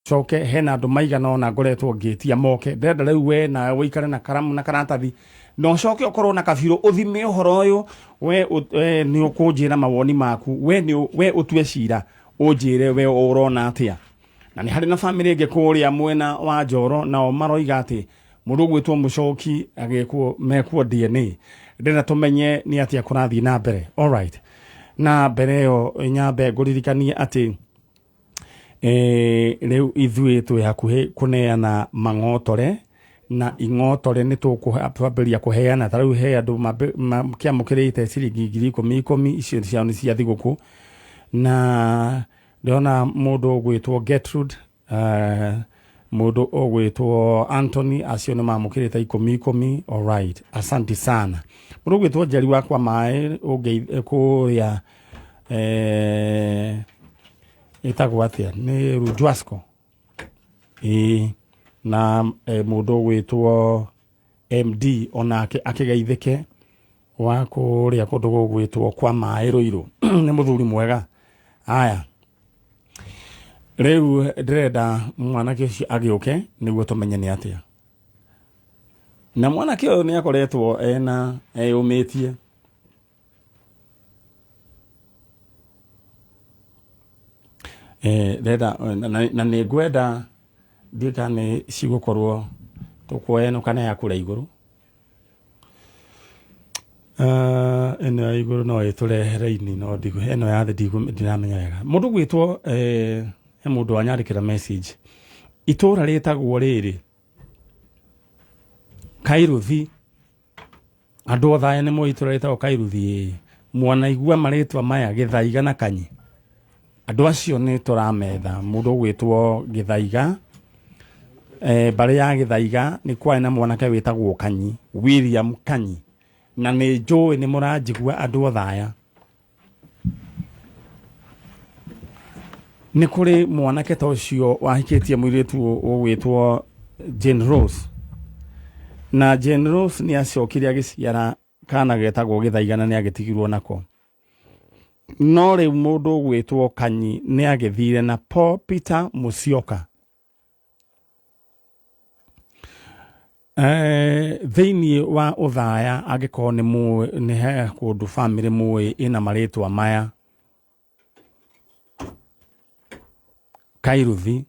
Coke hena andũ maigana ona ngoretwo ngĩtia moke. Ndĩrenda rĩu we nawe ũikare na karamu na karatathi na ũcoke ũkorwo na kabirũ ũthime ũhoro ũyũ. We nĩ ũkũnjĩra mawoni maku, we nĩ we ũtue cira ũnjĩre we ũrona atĩa. Na nĩ harĩ na bamĩrĩ ĩngĩ kũrĩa mwena wa Njoro, nao maroiga atĩ mũndũ ũgwĩtwo Mũcoki agĩkwo mekwo DNA. Ndĩrenda tũmenye nĩ atĩa kũrathiĩ na mbere. Alright, na mbere ĩyo nyambe ngũririkanie atĩ rĩu ithuĩ twĩ hakuhĩ kũneana mang'otore na ing'otore nĩ tũkwambĩrĩria kũheana. Ta rĩu he andũ makĩamũkĩrĩte ciringi 10,000 ikũmi, icio ciao nĩ cia thigũkũ. Na ndĩrona mũndũ ũgwĩtwo Gertrude, mũndũ ũgwĩtwo Anthony, acio nĩ mamũkĩrĩte ikũmi ikũmi. Alright, asante sana. Mũndũ ũgwĩtwo Njeri wakwa maĩ kũrĩa ĩtagwo atĩa, nĩ Rujwasco. Ĩĩ, na mũndũ ũgwĩtwo MD onake akĩgeithĩke wa kũrĩa kũndũ gũgwĩtwo kwa maĩ Rũirũ. Nĩ mũthuri mwega. Aya, rĩu ndĩrenda mwanake ũcio agĩũke nĩguo tũmenye nĩ atĩa. Na mwanake ũyũ nĩ akoretwo ena eyũmĩtie. Ndĩrenda na nĩ ngwenda ndiũĩ kana nĩ cigũkorwo tũkuoya ĩno kana ya kũrĩa igũrũ. Ĩno ya igũrũ no ĩtũrehere ini no ĩno ya thĩ ndiramenya wega. Mũndũ ũgwĩtwo he mũndũ wanyandĩkĩra message. Itũra rĩtagwo rĩrĩ Kairuthi. Andũ othe aya nĩ moĩ itũra rĩtagwo Kairuthi ĩĩ. Mwanaigua marĩtwa maya Gĩthaiga na Kanyi? Andũ acio nĩ tũrametha. Mũndũ ũgwĩtwo Gĩthaiga, mbarĩ ya Gĩthaiga nĩ kwarĩ na mwanake wĩtagwo Kanyi, William Kanyi. Na nĩ njũĩ nĩ mũranjigua andũ othe aya. Nĩ kũrĩ mwanake ta ũcio wahikĩtie mũirĩtu ũgwĩtwo Jane Rose. Na Jane Rose nĩ acokire agĩciara kana getagwo Gĩthaiga na nĩ agĩtigirwo nako. No rĩu mũndũ ũgwĩtwo Kanyi nĩ agĩthire na Paul Peter Musyoka. Thĩinĩ wa ũthaya angĩkorwo nĩ mũĩ nĩ he kũndũ bamĩrĩ mũĩ ĩna marĩtwa maya, Kairuthi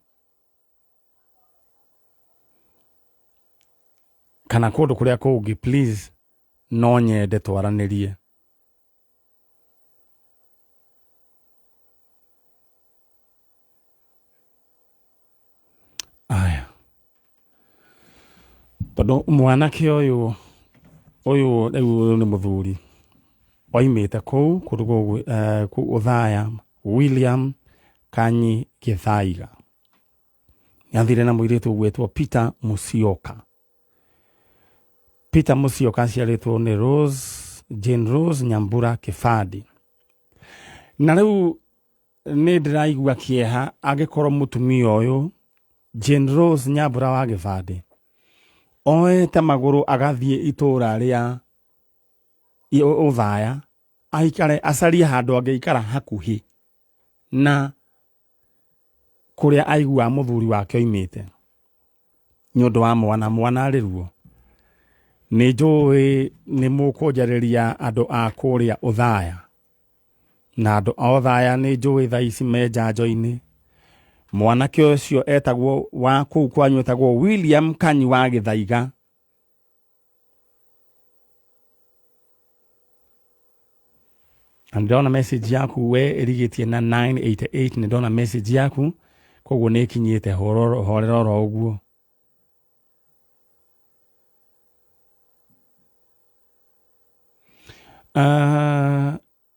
kana kũndũ kũrĩa kũngĩ, please no nyende twaranĩrie. Aya, tondũ mwanake ũyũ ũyũ rĩu nĩ mũthuri oimĩte kũu kũndũ kũu Othaya, William Kanyi Gĩthaiga. Nĩathire na mũirĩtu ũgwĩtwo Peter Musyoka. Peter Musyoka aciarĩtwo nĩ Rose, Jane Rose Nyambura Kĩbandi. Na rĩu nĩ ndĩraigua kĩeha angĩkorwo mũtumia ũyũ Jane Rose Nyambura wa Gĩbandĩ oete magũrũ agathiĩ itũũra rĩa Othaya aikare acarie handũ angĩikara hakuhĩ na kũrĩa aiguaga mũthuri wake oimĩte nĩ ũndũ wa mwana, mwana arĩ ruo. Nĩ njũĩ nĩ mũkũnjarĩria andũ a kũrĩa Othaya, na andũ a Othaya nĩ njũĩ thaa ici me njanjo-inĩ. Mwanake ũcio etagwo wa kũu kwanyu etagwo William Kanyi wa Gĩthaiga. Na ndĩrona message yaku we ĩrigĩtie na 988, nĩ ndona message yaku koguo nĩ ĩkinyĩte, horera oro ũguo.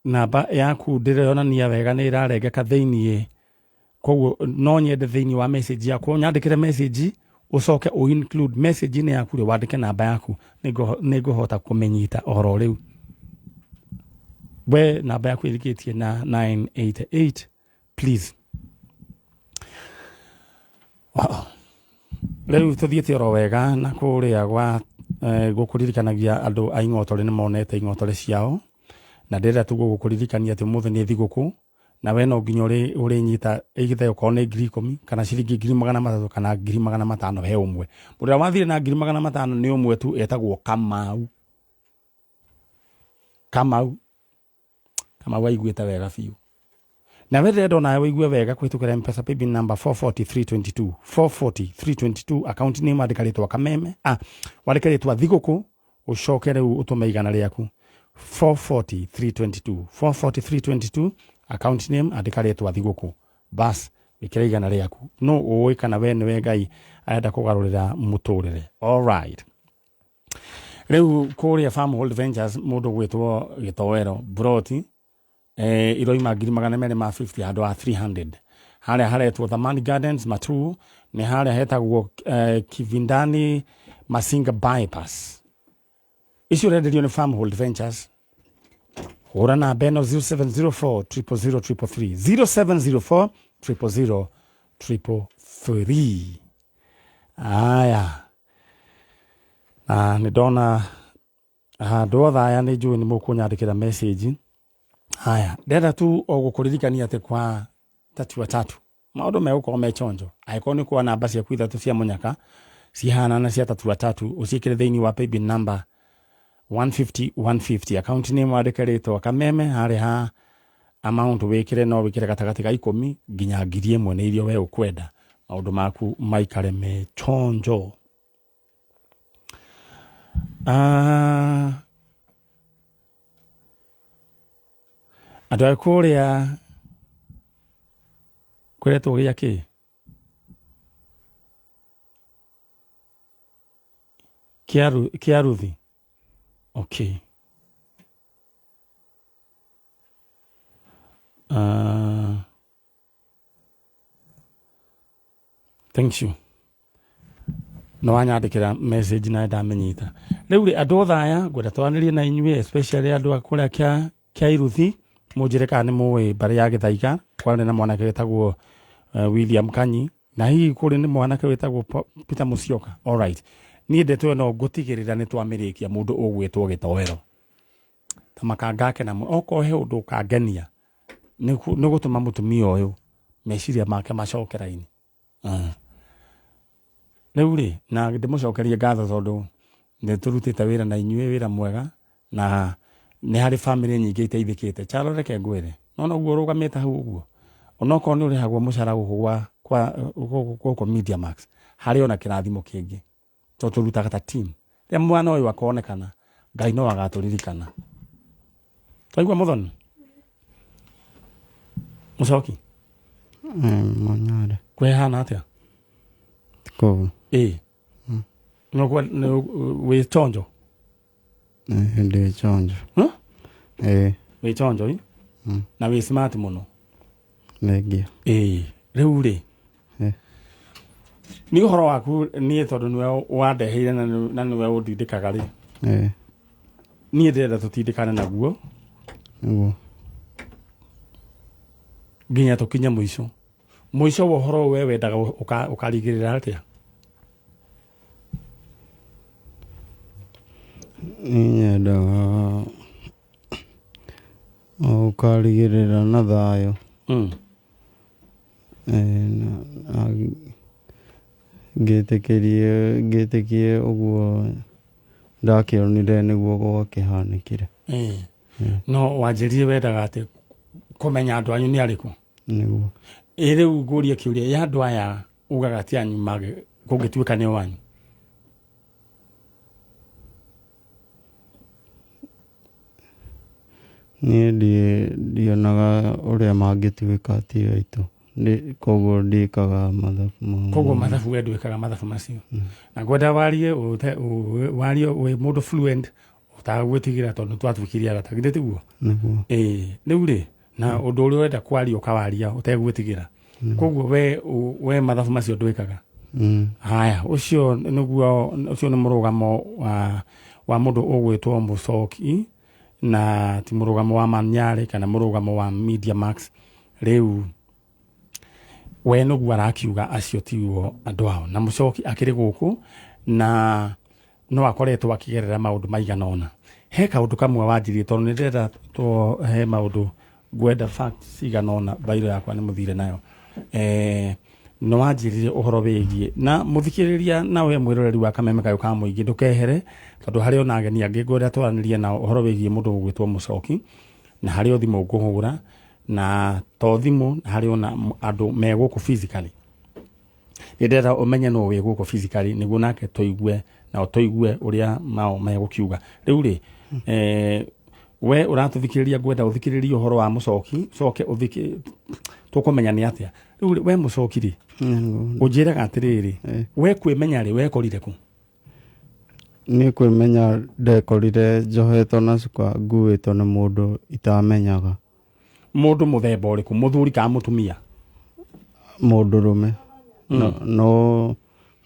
Namba yaku ndĩronania wega nĩ ĩrarengeka thĩiniĩ, koguo no nyende thĩiniĩ wa message yaku ũnyandĩkĩre message, ũcoke ũ include message-inĩ yaku rĩ, wandĩke namba yaku, nĩ ngũhota kũmĩnyita oro rĩu. We namba yaku ĩrikĩtie na 988 please. Wow. Rĩu tũthiĩte oro wega na kũrĩa gwa gũkũririkanagia andũ a ing'otore nĩ monete ing'otore ciao, na ndĩrenda tu gũkũririkania atĩ ũmũthĩ nĩ thigũkũ. Na we no nginya ũrĩnyita ĩgĩte okorwo nĩ 10,000 kana ciringi 300,000 kana 500,000 he ũmwe. Mũndũ ũrĩa wathire na 500,000 nĩ ũmwe tu, etagwo Kamau. Kamau. Kamau aiguĩte wega biũ. Na we ndĩrenda onawe ũigue wega kũhĩtũkĩra M-Pesa paybill number 440322 440322, account name andĩka rĩtwa Kameme, wandĩke rĩtwa Thigũkũ, ũcoke rĩu ũtũme 100 rĩaku 440322 440322, account name andĩka rĩtwa Thigũkũ, bas wĩkĩre 100 rĩaku. No ũĩ kana we nĩwe Ngai arenda kũgarũrĩra mũtũrĩre. Alright, rĩu kũrĩa Farmhold Ventures mũndũ gwĩtwo Gĩtoero broti iroima 250,000 handũ ha 300. Harĩa haretwo Thamani Gardens Matuu, nĩ harĩa hetagwo Kivindani Masinga Bypass. Icio ũrenderio nĩ Farmhold Ventures. Hũra namba ĩno 0704 000 333, 0704 000 333. Aya, na nĩ ndona handũ othe aya nĩ njũĩ nĩ mũkũnyandĩkĩra message. Haya, ndĩrenda tu o gũkũririkania atĩ kwa tatu wa tatu maũndũ megũkorwo me chonjo. Angĩkorwo nĩ kuoya namba ciaku ithatũ cia mũnyaka cihana na cia tatu wa tatu, ũciĩkĩre thĩinĩ wa paybill number 150 150, account name wandĩke rĩtwa Kameme, harĩa ha amount wĩkĩre no wĩkĩre gatagatĩ ga 10 nginya 1,000, nĩ iria we ũkwenda. Maũndũ maku maikare me chonjo. Andũ a kũrĩa kwĩretwo gĩa kĩ kĩa Ruthi. Okay. Thank you. Nĩ wanyandĩkĩra message na ndamĩnyita. Rĩu rĩ, andũ othe aya ngwenda twaranĩrie na inyuĩ, especially andũ a kũrĩa kĩa Iruthi, mũnjĩre kana nĩ mũĩ mbarĩ ya Gĩthaiga kwarĩ na mwanake wĩtagwo William Kanyi, na hihi kũrĩ nĩ mwanake wĩtagwo Peter Musyoka. Alright, niĩ ndeto ĩno ngũtigĩrĩra nĩ twamĩrĩkia. Mũndũ ũgwĩtwo Gĩtoero ta makanga na okorwo he ũndũ ũkangenia nĩ gũtũma mũtumia ũyũ meciria make macoke raini. Rĩu rĩ, na ndĩmũcokerie ngatho tondũ nĩ tũrutĩte wĩra na inyuĩ wĩra mwega, na nĩ harĩ bamĩrĩ nyingĩ iteithĩkĩte. Chalo, reke ngwĩre, nona ũguo ũrũgamĩte hau ũguo, onokorwo nĩ ũrĩhagwo mũcara gũkũ kwa gũkũ Media Max, harĩ ona kĩrathimo kĩngĩ tondũ tũrutaga ta team. Rĩrĩa mwana ũyũ akonekana, Ngai no agatũririkana. Twaigua Mũthoni Mũcoki? Manyare. Kwĩhana atĩa? Kũu. Ĩ wĩ chonjo? Ndĩ chonjo. Huh? Ĩ. Wĩ chonjo ĩ? Na wĩ smart mũno. Thengia. Ĩ rĩu rĩ, nĩ ũhoro waku niĩ tondũ nĩwe wandeheire na nĩwe ũndindĩkaga rĩ, niĩ ndĩrenda tũtindĩkane naguo Nĩguo. nginya tũkinye mũico. Mũico wa ũhoro ũyũ, we wendaga ũkarigĩrĩra atĩa? Niĩ nyendaga ũkarigĩrĩra na thayũ. Na ngĩtĩkĩrie ngĩtĩkie ũguo ndakĩonire nĩguo gwakĩhanĩkire. No wanjĩrire wendaga atĩ kũmenya andũ anyu nĩ arĩkũ. Nĩguo. Ĩ rĩu ngũrie kĩũria, ya andũ aya ugaga ti anyu kũngĩtuĩka nĩ wanyu? Niĩ ndionaga ũrĩa mangĩtuĩka ti aitũ. Koguo ndiĩkaga mathabu mau. Koguo mathabu we ndwĩkaga mathabu macio, na ngwenda warie warie wĩ mũndũ fluent ũtagwĩtigĩra tondũ twatuĩkire arata, githĩ tiguo? Nĩguo. Ĩĩ, rĩu rĩ, na ũndũ ũrĩa ũrenda kwaria ũkawaria ũtegwĩtigĩra. Koguo we mathabu macio ndwĩkaga. Haya, ũcio nĩguo, ũcio nĩ mũrũgamo wa mũndũ ũgwĩtwo Mũcoki, na ti mũrũgamo wa Manyarĩ kana mũrũgamo wa Media Max. Rĩu we nĩguo arakiuga acio tiguo andũ ao, na Mũcoki akĩrĩ gũkũ na no akoretwo akĩgerera maũndũ maigana ũna. He kaũndũ kamwe wanjirie tondũ nĩ ndĩrenda he maũndũ Ngwenda facts cigana ũna, bairo yakwa nĩ mũthire nayo. Nĩ wanjĩrire ũhoro wĩgiĩ na mũthikĩrĩria na we mwĩroreri wa kameme kayũ ka mũingĩ, ndũkehere tondũ harĩ ona ageni angĩ ngwenda twaranĩrie nao ũhoro wĩgiĩ mũndũ ũgwĩtwo Mũcoki, na harĩ o thimũ ngũhũra, na to thimũ, na harĩ ona andũ me gũkũ physically. Nĩ ndĩrenda ũmenye nũ wĩ gũkũ physically nĩguo nake tũigue nao tũigue ũrĩa mao megũkiuga. Rĩu rĩ, we ũratũthikĩrĩria, ngwenda ũthikĩrĩrie ũhoro wa Mũcoki, ũcoke ũthikĩ tũkũmenya nĩ atĩa. Rĩu rĩ, we Mũcoki rĩ, ũnjĩraga atĩrĩrĩ, we kwĩmenya rĩ, wekorire kũ? Niĩ kwĩmenya ndekorire njohetwo na cuka nguĩtwo nĩ mũndũ itamenyaga. Mũndũ mũthemba ũrĩkũ, mũthuri kana mũtumia? Mũndũrũme. No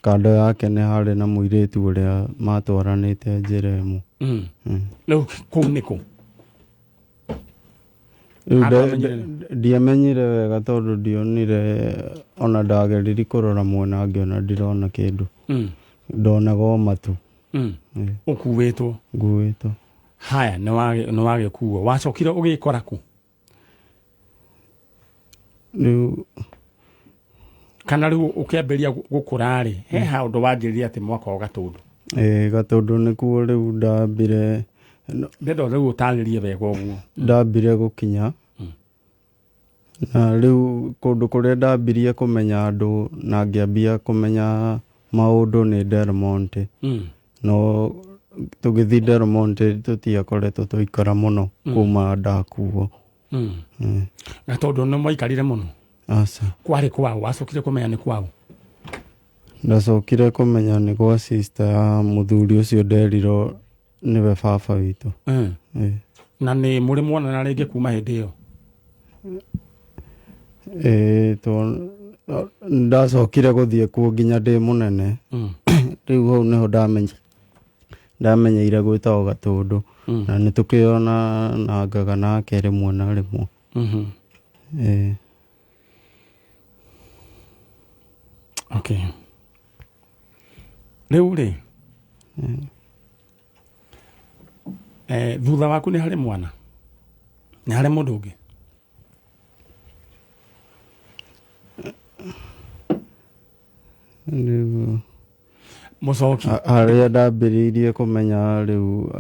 kando yake nĩ harĩ na mũirĩtu ũrĩa matwaranĩte njĩra ĩmwe. Rĩu kũu nĩ kũ? Rĩu Handũ amenyire ndiamenyire wega tondũ ndionire, ona ndageririe kũrora mwena ngĩona ndirona kĩndũ. Ndonaga o matu. Ũkuĩtwo? Nguĩtwo. Haya, nĩ wagĩkuo, wacokire ũgĩkora kũ? Rĩu Kana rĩu ũkĩambĩrĩria gũkũra rĩ, he handũ wanjĩrĩria atĩ mwaka o Gatũndũ? Ĩĩ, Gatũndũ nĩkuo rĩu ndambire. Ndenda rĩu ũtarĩrie wega ũguo. Ndambire gũkinya. Na rĩu kũndũ kũrĩa ndambirie kũmenya andũ na ngĩambia kũmenya maũndũ nĩ Del Monte. No tũgĩthiĩ Del Monte tũtiakoretwo tũikara mũno kuma ndakuo. Gatũndũ nĩ mwaikarire mũno? Aca. Kwarĩ kwao? Wacokire kũmenya nĩ kwao? Ndacokire kũmenya nĩ gwa sister ya mũthuri ũcio nderirwo nĩwe baba witũ. Na nĩ mũrĩ mwonana rĩngĩ kuma hĩndĩ ĩyo? Ĩĩ, ndacokire gũthiĩ kuo nginya ndĩ mũnene. Rĩu hau nĩho ndamenyeire gwĩtagwo Gatũndũ. Na nĩ tũkĩonanangaga nake rĩmwe na rĩmwe. Ĩĩ. Okay. Rĩu rĩ, thutha waku nĩ harĩ mwana? Nĩ harĩ mũndũ ũngĩ? Rĩu Mũcoki. Harĩa ndambĩrĩirie kũmenya rĩu,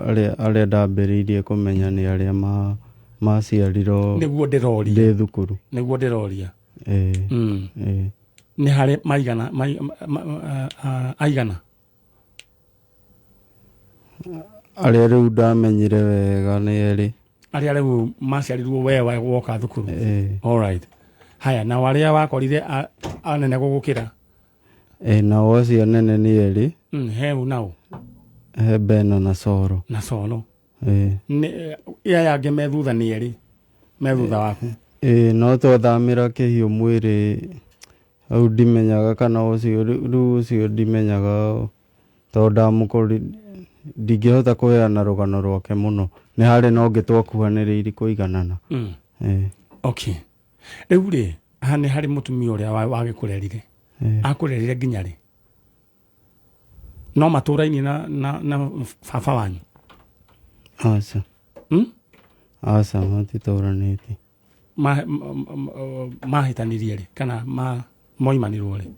arĩa ndambĩrĩirie kũmenya nĩ arĩa maciarirwo Nĩguo ndĩroria. ndĩ thukuru. Nĩguo ndĩroria. Ĩĩ. Ĩĩ. Nĩ harĩ maigana, aigana? Arĩa rĩu ndamenyire wega nĩ erĩ. Arĩa rĩu maciarirwo we woka thukuru? Ĩĩ. All right. Haya, nao arĩa wakorire anene gũgũkĩra? Ĩĩ, nao acio anene nĩ erĩ. He nao? He Bena na Soro. Na Soro. Ĩĩ. Nĩ aya angĩ me thutha nĩ erĩ? Me thutha waku? Ĩĩ, no twathamĩra kĩhiũ mwĩrĩ hau ndimenyaga kana ũcio rĩu ũcio ndimenyaga tondũ ndamũkori ndingĩhota kũheana rũgano rwake mũno. Nĩ harĩ na ũngĩ twakuhanĩrĩirie kũiganana. Ĩĩ. Okay. Rĩu rĩ, haha nĩ harĩ mũtumia ũrĩa wagĩkũrerire. Akũrerire nginya rĩ? No matũraini na baba wanyu? Aca. Aca, matitũranĩtie. Mahĩtanirie rĩ kana moimanirwo rĩ?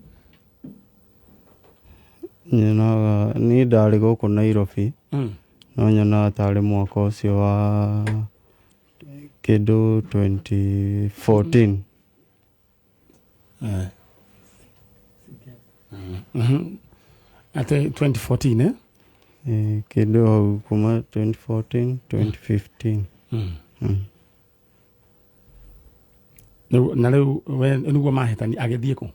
Nyonaga niĩ ndarĩ gũkũ Nairobi. No nyonaga tarĩ mwaka ũcio wa kĩndũ 2014. Atĩ 2014, eh? Ĩĩ, kĩndũ hau kuma 2014, 2015. Rĩu, na rĩu we nĩguo mahĩtani agĩthiĩ kũ?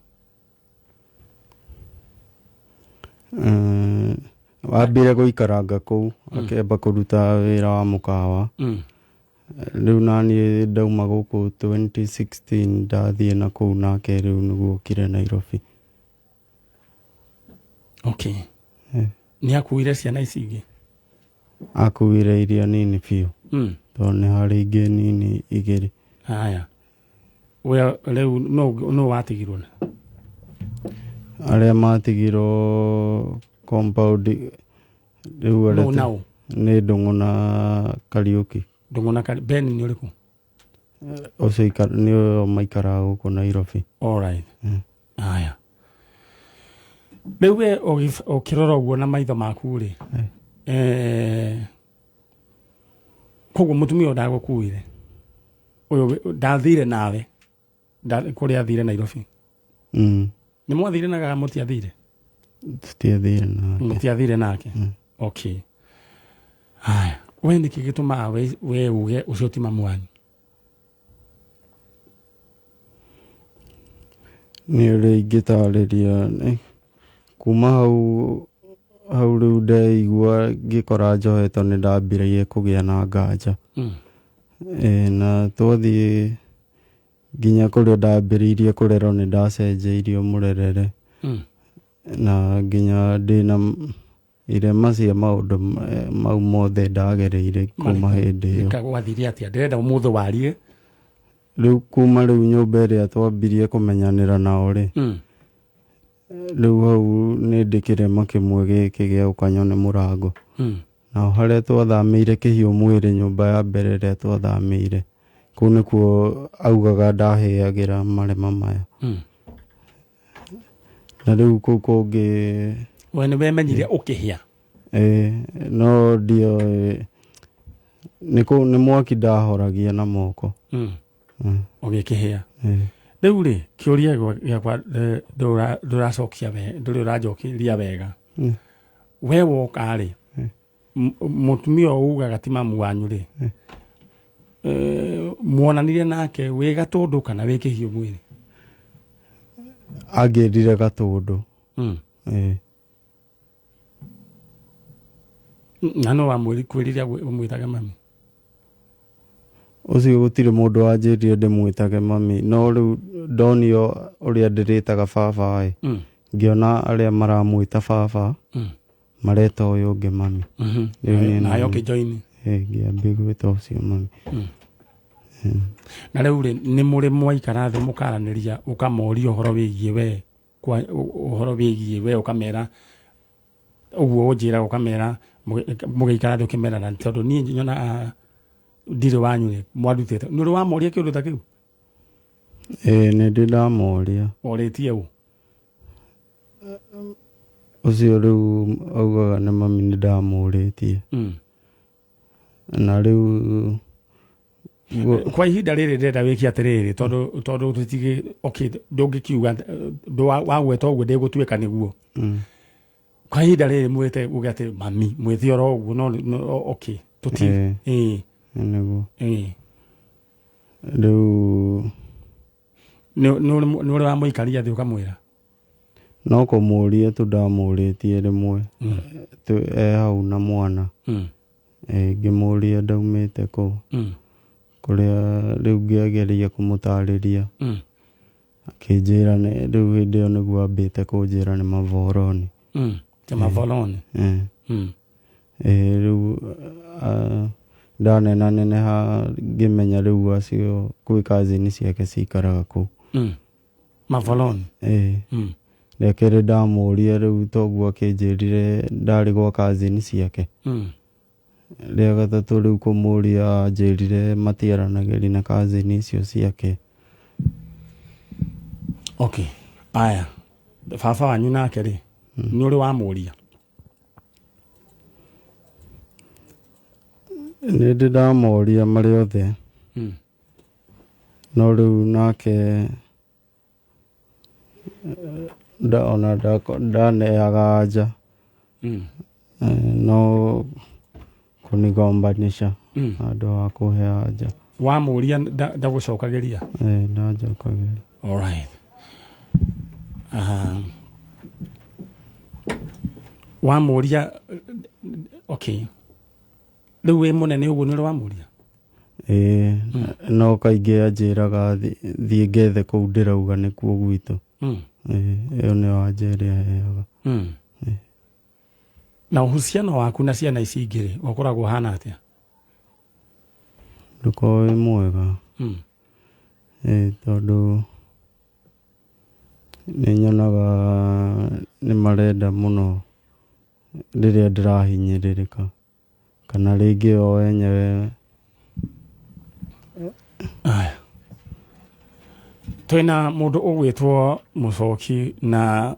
Wambire gũikaranga kũu, akĩamba kũruta wĩra wa mũkawa. Rĩu naniĩ ndauma gũkũ 2016 ndathiĩ na kũu nake rĩu nĩguo okire Nairobi. Okay. Nĩ akuire ciana ici ingĩ? Akuire iria nini biũ. Tondũ nĩ harĩ ingĩ nini igĩrĩ. Haya. We rĩu no watigirwo na? Arĩa matigirwo compound rĩu arĩa No nao? Nĩ Ndũng'ũ na Kariũki. Ndũng'ũ na Kariũki. Ben nĩ ũrĩkũ? Ũcio nĩo maikaraga gũkũ Nairobi. Alright. Aya, rĩu we ũkĩrora ũguo na maitho maku rĩ, koguo mũtumia ũyũ ndagũkuire, ũyũ ndathire nawe kũrĩa athire Nairobi? Nĩ mwathire na kana mũtiathire? Tũtiathire nake. Mũtiathire nake. Okay, haya, we nĩkĩ gĩtũmaga we uge ũcio ti mamu wanyu? Nĩ ũrĩa ingĩtarĩria nĩ kuma hau hau rĩu ndeigua ngĩkora njohetwo, nĩ ndambĩrĩirie kũgĩa na nganja. Na twathiĩ nginya kũrĩa ndambĩrĩirie kũrerwo, nĩ ndacenjeirio mũrerere. Na nginya ndĩna irema cia maũndũ mau mothe ndagereire kuma hĩndĩ ĩyo. Nĩka gwathire atĩa? Ndĩrenda ũmũthĩ warie. Rĩu kuma rĩu nyũmba ĩrĩa twambirie kũmenyanĩra nao rĩ, rĩu hau nĩ ndĩ kĩrema kĩmwe gĩkĩ gĩa gũkanywo nĩ mũrango. Nao harĩa twathamĩire kĩhiũ mwĩrĩ, nyũmba ya mbere ĩrĩa twathamĩire, kũu nĩkuo augaga ndahĩagĩra marema maya. Na rĩu kũu kũngĩ. We nĩ wemenyire ũkĩhĩa? Ĩĩ, no ndioĩ nĩ kũu nĩ mwaki ndahoragia na moko. Ũgĩkĩhĩa? Ĩĩ. Rĩu rĩ, kĩũria gĩakwa ndũracokia we, ndũrĩ ũranjokeria wega. We woka rĩ, mũtumia ũyũ ugaga ti mamu wanyu rĩ, muonanire nake wĩ Gatũndũ kana wĩ kĩhiũ mwĩrĩ? Angĩrire Gatũndũ. Ĩĩ. Na no wamwĩrire ũmwĩtage mami? Ũcio gũtirĩ mũndũ wanjĩrire ndĩmwĩtage mami, no rĩu ndonio ũrĩa ndĩrĩtaga baba ĩ, ngĩona arĩa maramwĩta baba mareta ũyũ ũngĩ mami. Rĩu niĩ Nayo ũkĩjoini? Ĩĩ, ngĩambia gwĩta ũcio mami. Na rĩu rĩ, nĩ mũrĩ mwaikara thĩ mũkaranĩria, ũkamoria ũhoro wĩgiĩ we kwa ũhoro wĩgiĩ we, ũkamera ũguo ũnjĩraga, ũkamera mũgĩikara thĩ ũkĩmera, na tondũ niĩ nyonaga ndirĩ wanyu rĩ, mwarutĩte, nĩ ũrĩ wamoria kĩũndũ ta kĩu? Ĩĩ, nĩ ndĩ ndamoria. Orĩtie ũ? Ũcio rĩu augaga nĩ mami, nĩ ndamũrĩtie. Na rĩu Kwa ihinda rĩrĩ ndĩrenda wĩke atĩrĩrĩ, tondũ tũtigĩ, okay, ndũngĩkiuga wagweta ũguo ndĩgũtuĩka nĩguo. Kwa ihinda rĩrĩ mwĩte uge atĩ mami, mwĩte oro ũguo, no okay, tũti Ĩĩ. Nĩguo. Rĩu Nĩ ũrĩ wamũikaria thĩ ũkamwĩra? No kũmũria tu ndamũrĩtie rĩmwe e hau na mwana. Ĩĩ, ngĩmũria ndaumĩte kũ, kũrĩa rĩu ngĩgeria kũmũtarĩria, akĩnjĩra rĩu hĩndĩ ĩyo nĩguo ambĩte kũnjĩra nĩ Mavoroni. Ta Mavoloni? Ĩĩ. Ĩĩ, rĩu ndanenaneneha ngĩmenya rĩu acio kwĩ cousin ciake cikaraga kũu. Mavoloni? Ĩĩ. Rĩa kerĩ ndamũria rĩu toguo akĩnjĩrire ndarĩ gwa cousin ciake. Rĩa gatatũ rĩu kũmũria anjĩrire matiaranagĩria na cousin icio ciake. Okay, aya, baba wanyu nake rĩ, nĩ ũrĩ wamũria? Nĩ ndĩ ndamoria marĩ othe. No rĩu nake ona ndaneaga anja. No kũnigombanisha handũ ha kũhe anja. Wamũria ndagũcokagĩria? Ĩĩ, ndanjokagĩria. Alright. Wamũria, okay, rĩu wĩ mũnene ũguo nĩ ũrĩ wamũria? Ĩĩ, no kaingĩ anjĩraga thiĩ ngethe kũu ndĩrauga nĩkuo gwitũ. Ĩĩ, ĩyo nĩyo anja ĩrĩa heaga. Na uhusiano waku na ciana ici ingĩ rĩ, ũkoragwo ũhana atĩa? Ndũkoragwo wĩ mwega. Ĩĩ, tondũ nĩ nyonaga nĩ marenda mũno rĩrĩa ndĩrahinyĩrĩrĩka, kana rĩngĩ o enyewe. Aya. Twĩna mũndũ ũgwĩtwo Mũcoki na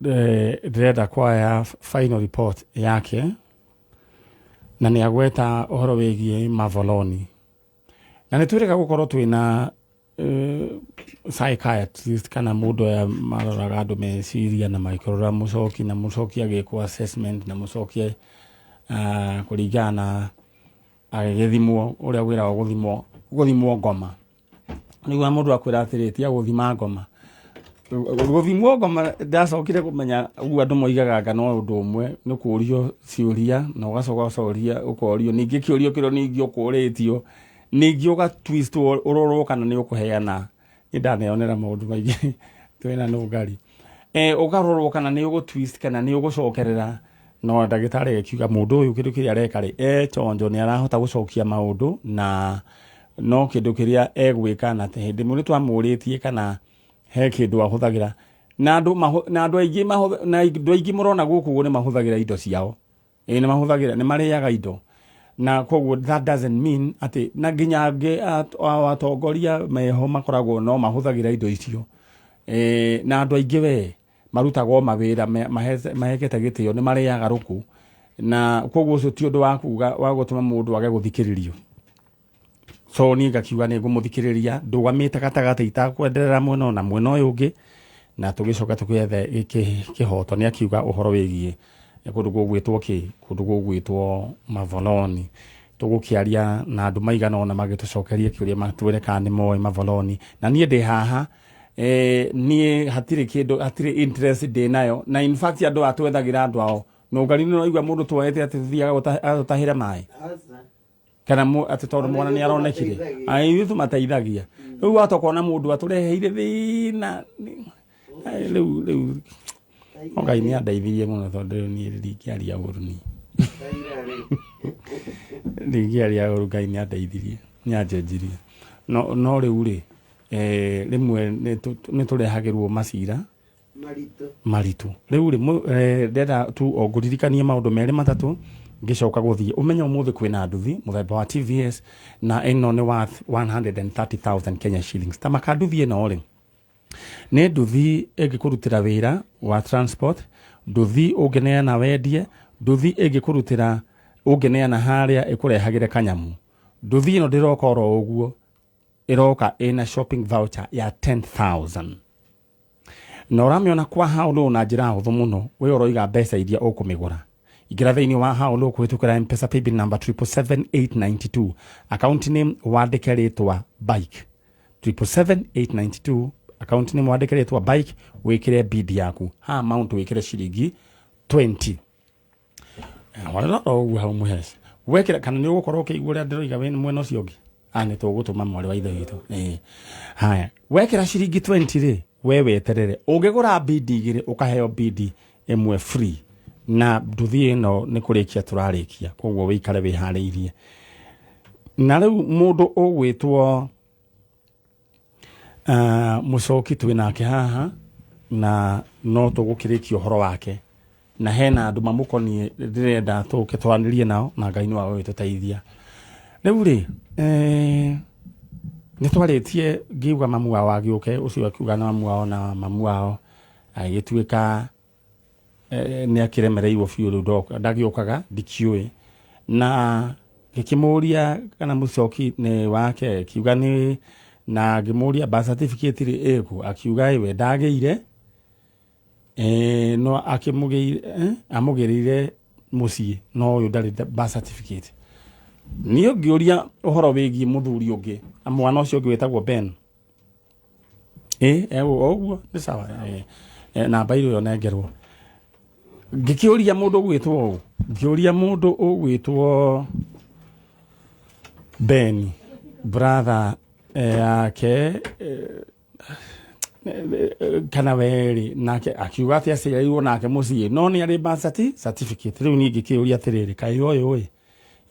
ndĩrenda kwaya final report yake, na nĩ agweta ũhoro wĩgiĩ mavoloni, na nĩ twĩrĩga gũkorwo twĩna psychiatrist kana mũndũ aya maroraga andũ meciria na magĩkĩrora Mũcoki, na Mũcoki agĩkwo assessment, na Mũcoki kũringana na agĩgĩthimwo ũrĩa wĩragwo gũthimwo ngoma. Nĩguo mũndũ akwĩra atĩrĩ, tiga gũthima ngoma, gũthimwo ngoma. Ndacokire kũmenya ũguo andũ moigaga anga no ũndũ ũmwe nĩ kũũrio ciũria, na ũgacoka ũcoria ũkorio ningĩ kĩũrio kĩrĩa ningĩ ũkũrĩtio, ningĩ ũgatwistwo ũrorwo kana nĩ ũkũheana. Nĩ ndaneyonera maũndũ maingĩ twĩna nũngari, ũkarorwo kana nĩ ũgũtwist kana nĩ ũgũcokerera. No ndagĩtarĩ akiuga mũndũ ũyũ kĩndũ kĩrĩa areka rĩ, e chonjo, nĩ arahota gũcokia maũndũ, na no kĩndũ kĩrĩa egwĩka. Na hĩndĩ ĩmwe nĩ twamũrĩtie kana he kĩndũ ahũthagĩra, na andũ na andũ aingĩ na andũ aingĩ mũrona gũkũ ũguo nĩ mahũthagĩra indo ciao. Ĩĩ, nĩ mahũthagĩra, nĩ marĩaga indo, na koguo that doesn't mean atĩ na nginya angĩ atongoria meho makoragwo no mahũthagĩra indo icio. Na andũ aingĩ we marutagwo mawĩra mahekete gĩtĩo nĩ marĩaga rũkũ, na koguo ũcio ti ũndũ wa kuga wa gũtũma mũndũ age gũthikĩrĩrio. So niĩ ngakiuga nĩ ngũmũthikĩrĩria ndũgamĩte gatagatĩ, itakwenderera mwena na mwena ũyũ ũngĩ, na tũgĩcoka tũgĩethe kĩhoto. Nĩ akiuga ũhoro wĩgiĩ kũndũ gũgwĩtwo kĩ, kũndũ gũgwĩtwo Mavoloni. Tũgũkĩaria na andũ maigana ũna magĩtũcokeria kĩũria, matwĩre kana nĩ moĩ Mavoloni. Na niĩ ndĩ haha, niĩ hatirĩ kĩndũ, hatirĩ interest ndĩ nayo. Na in fact andũ aya twethagĩra andũ ao nũngari. Nĩ ũraigua mũndũ tuoete atĩ tũthiaga agatũtahĩra maĩ kana atĩ tondũ mwana nĩ aronekire. Ai, ithuĩ tũmateithagia. Rĩu watokona mũndũ atũreheire thĩna. Ai, rĩu no Ngai nĩ andeithirie mũno, tondũ rĩu niĩ ndingĩaria ũru, niĩ ndingĩaria ũru. Ngai nĩ andeithirie, nĩ anjenjirie. No rĩu rĩ, rĩmwe nĩ tũrehagĩrwo macira maritũ. Maritũ. Rĩu rĩ, ndĩrenda tu o ngũririkanie maũndũ merĩ matatũ ngĩcoka gũthiĩ. Ũmenye ũmũthĩ kwĩna nduthi mũthemba wa TVS, na ĩno nĩ worth 130,000 Kenya shillings. Ta maka nduthi ĩno rĩ, nĩ nduthi ĩngĩkũrutĩra wĩra wa transport, nduthi ũngĩneana wendie, nduthi ĩngĩkũrutĩra ũngĩneana harĩa ĩkũrehagĩre kanyamu. Nduthi ĩno ndĩroka oro ũguo, ĩroka ĩna shopping voucher ya 10,000, na ũramĩona kwa How na njĩra hũthũ mũno. We ũroiga mbeca iria ũkũmĩgũra. Ingĩra thĩinĩ wa How kũhĩtũkĩra M-Pesa paybill number 777892, account name wandĩke rĩtwa bike. 777892, account name wandĩke rĩtwa bike, wĩkĩre bid yaku ha amount, wĩkĩre ciringi 20. Warora o ũguo hau mũheci wekĩra, kana nĩ ũgũkorwo ũkĩigua ũrĩa ndĩroiga wĩ mwena ũcio ũngĩ. A nĩ tũgũtũma mwarĩ wa ithe witũ. Ĩĩ. Haya, wekĩra ciringi 20 rĩ, we weterere ũngĩgũra bidi igĩrĩ ũkaheo bidi ĩmwe free. Na nduthi ĩno nĩ kũrĩkia tũrarĩkia, koguo wĩikare wĩharĩirie. Na rĩu mũndũ ũgwĩtwo Mũcoki twĩ nake haha, na no tũgũkĩrĩkia ũhoro wake, na hena andũ mamũkoniĩ ndĩrenda tũke twaranĩrie nao, na Ngai nĩ wa gũgĩtũteithia. Rĩu rĩ, nĩ twarĩtie ngiuga mamu wao agĩũke, ũcio akiuga na mamu wao, na mamu wao agĩtuĩka nĩ akĩremereirwo biũ. Rĩu ndagĩũkaga, ndikĩũĩ. Na ngĩkĩmũria kana Mũcoki nĩ wake, akiuga nĩ, na ngĩmũria birth certificate rĩ ĩkũ, akiuga ĩwe ndagĩire, no akĩmũgĩire, amũgĩrĩire mũciĩ, no ũyũ ndarĩ birth certificate. Niĩ ngĩũria ũhoro wĩgiĩ mũthuri ũngĩ, mwana ũcio ũngĩ wĩtagwo Ben. Ĩ o ũguo nĩ sawa. Namba ĩyo nengerwo. Ngĩkĩũria mũndũ ũgwĩtwo ũũ, ngĩũria mũndũ ũgwĩtwo Ben, brother yake, kana werĩ, nake akiuga atĩ aciarirwo nake mũciĩ, no nĩ arĩ birth certificate. Rĩu niĩ ngĩkĩũria atĩrĩrĩ, kaĩ ũyũ ĩ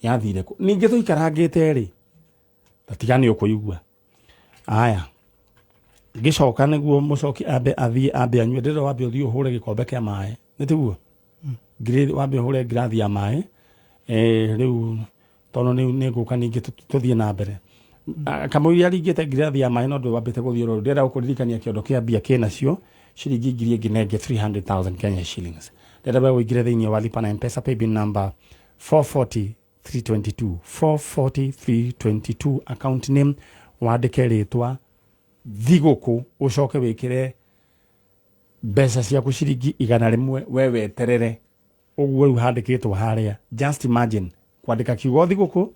yathire kũ? Ningĩ tũikarangĩte rĩ, ta tiga nĩ ũkũigua. Aya, ngĩcoka nĩguo Mũcoki ambe athiĩ ambe anyue, ndĩrenda wambe ũthiĩ ũhũre gĩkombe kĩa maĩ, nĩ tiguo? Wambe ũhũre ngirathi ya maĩ, rĩu tondũ nĩ ngũka ningĩ tũthiĩ na mbere. Kamũira aringĩte ngirathi ya maĩ no ndwambĩte gũthiĩ rũrũ. Ndĩrenda gũkũririkania kĩondo kĩa mbia kĩnacio ciringi ngiri ĩngĩ na ĩngĩ 300,000 Kenya shillings. Ndĩrenda we ũingĩre thĩinĩ wa Lipa na M-Pesa paybill number 440 322 440 322 account name wandĩke rĩtwa thigũkũ ũcoke wĩkĩre mbeca ciaku ciringi 100 we weterere ũguo rĩu handĩkĩtwo harĩa. Just imagine kwandĩka kiugo thigũkũ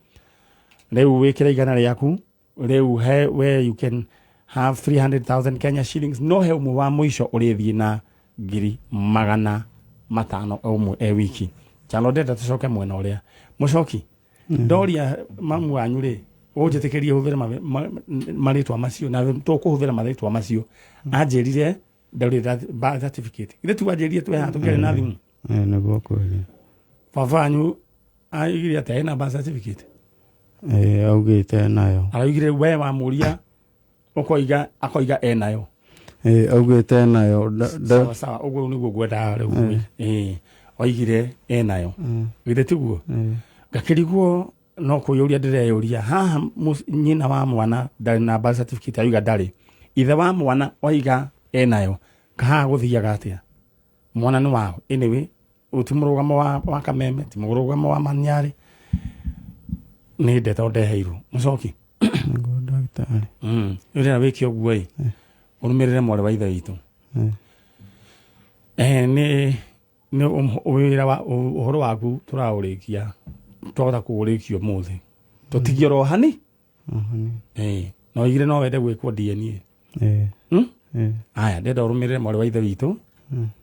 rĩu wĩkĩre 100 rĩaku rĩu he where you can have 300,000 Kenya shillings no he ũmwe wa mũico ũrĩthiĩ na 500,000 o ũmwe e wiki. Chalo ndenda tũcoke mwena ũrĩa mũcoki ndoria mamu wanyu rĩ ũnjĩtĩkĩrie hũthĩre marĩtwa macio na tũkũhũthĩra marĩtwa macio anjĩrire ndarĩ birth certificate ithe tu anjĩrire twĩ haha tũkĩaria na thimũ. Nĩguo kwĩria. Baba wanyu aigire atĩa ena birth certificate? Augĩte nayo. Araugire we wamũria ũkoiga akoiga enayo. Augĩte nayo. Sawa sawa ũguo nĩguo ngwendaga rĩu. Oigire enayo githĩ tiguo? Ngakĩrigwo no kwĩyũria ndĩreyũria haha nyina wa mwana ndarĩ na birth certificate auga ndarĩ, ithe wa mwana oiga enayo, kahaha gũthiaga atĩa? Mwana nĩ wao anyway, ũyũ ti mũrũgamo wa Kameme, ti mũrũgamo wa Manyarĩ, nĩ ndeto ndeheirwo mũcoki. Nĩguo ndagĩtarĩ. Rĩrĩa wĩke ũguo ĩ ũrũmĩrĩre mwarĩ wa ithe witũ. Nĩ wĩra wa ũhoro waku tũraũrĩkia twahota kũũrĩkia ũmũthĩ tũtigie oro hani. No igire no wende gwĩkwo DNA. Aya ndenda ũrũmĩrĩre mwarĩ wa ithe witũ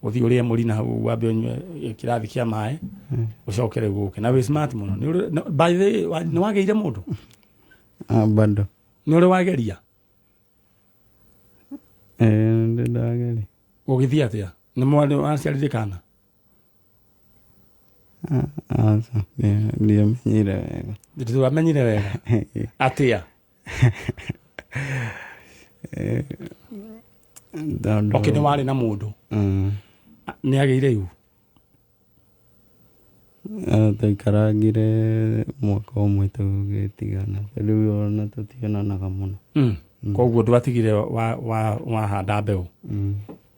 ũthiĩ ũrĩe mũri na hau wambe ũnyue kĩrathi kĩa maĩ ũcoke rĩu ũke na wĩ smart mũno. By the way, nĩ wagĩire mũndũ? Bado. Nĩ ũrĩ wageria? Ndĩ ndageria. Ũgĩthiĩ atĩa? Nĩ mwarĩ waciarire kana? Aca, ndiamenyire wega. Ndwamenyire wega atĩa? Tondũ Okay, nĩ warĩ na mũndũ. Nĩ agĩire ihu? Twaikarangire mwaka ũmwe tũgĩtigana, rĩu ona tũtionanaga mũno. Koguo ndwatigire wahanda mbeũ?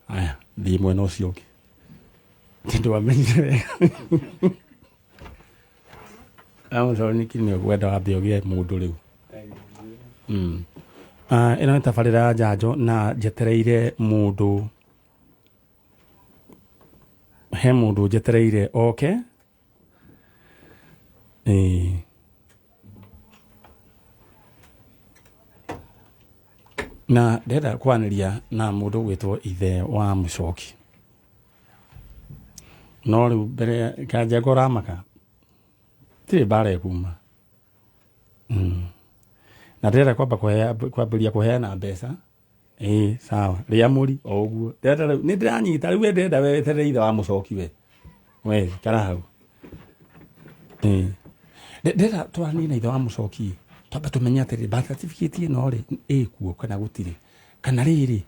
Aya, thiĩ mwena ũcio ũngĩ. Ndwamenyire wega. Amũconiki nĩ ũkwenda wambe ũgĩe mũndũ rĩu. Ĩno nĩ tabarĩra ya njanjo na njetereire mũndũ, he mũndũ njetereire oke. Na ndĩrenda kwaranĩria na mũndũ ũgwĩtwo ithe wa mũcoki. No rĩu mbere Kanjengo ũramaka tirĩ mbara ĩkuma. Na ndĩrenda kwamba kwambĩrĩria kũheana mbeca. Sawa, rĩa mũri o ũguo. Ndĩrenda rĩu nĩ ndĩranyita rĩu we ndĩrenda we weterere ithe wa mũcoki we. We ikara hau. Ndĩrenda twaranie na ithe wa mũcoki twambe tũmenye atĩrĩrĩ birth certificate ĩno rĩ ĩkuo kana gũtirĩ. Kana rĩrĩ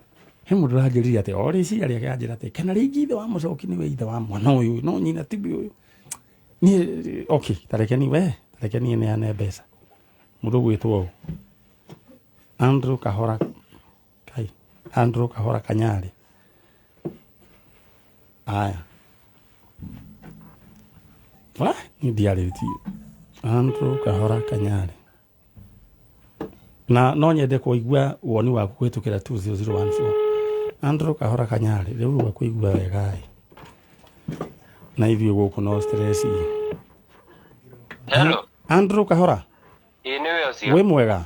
he mũndũ ũranjĩrire atĩ o rĩciria rĩake anjĩra atĩ kana rĩngĩ ithe wa mũcoki nĩwe ithe wa mwana ũyũ no nyina ti ũyũ. Niĩ okay, tareke ni we, tareke niĩ neane mbeca. Mũndũ ũgwĩtwo ũũ Andrew Kahora Kai, Andrew Kahora Kanyari. Aya. Wa, ni ndiarĩtie. Andrew Kahora Kanyari. Na no nyende kũigua woni waku kũhĩtũkĩra 20014. Andrew Kahora Kanyari, rĩu rwa kũigua wega ĩ. Na ithuĩ gũkũ no stress. Hello. Andrew Kahora. Ĩĩ nĩwe ũcio. Wĩ mwega?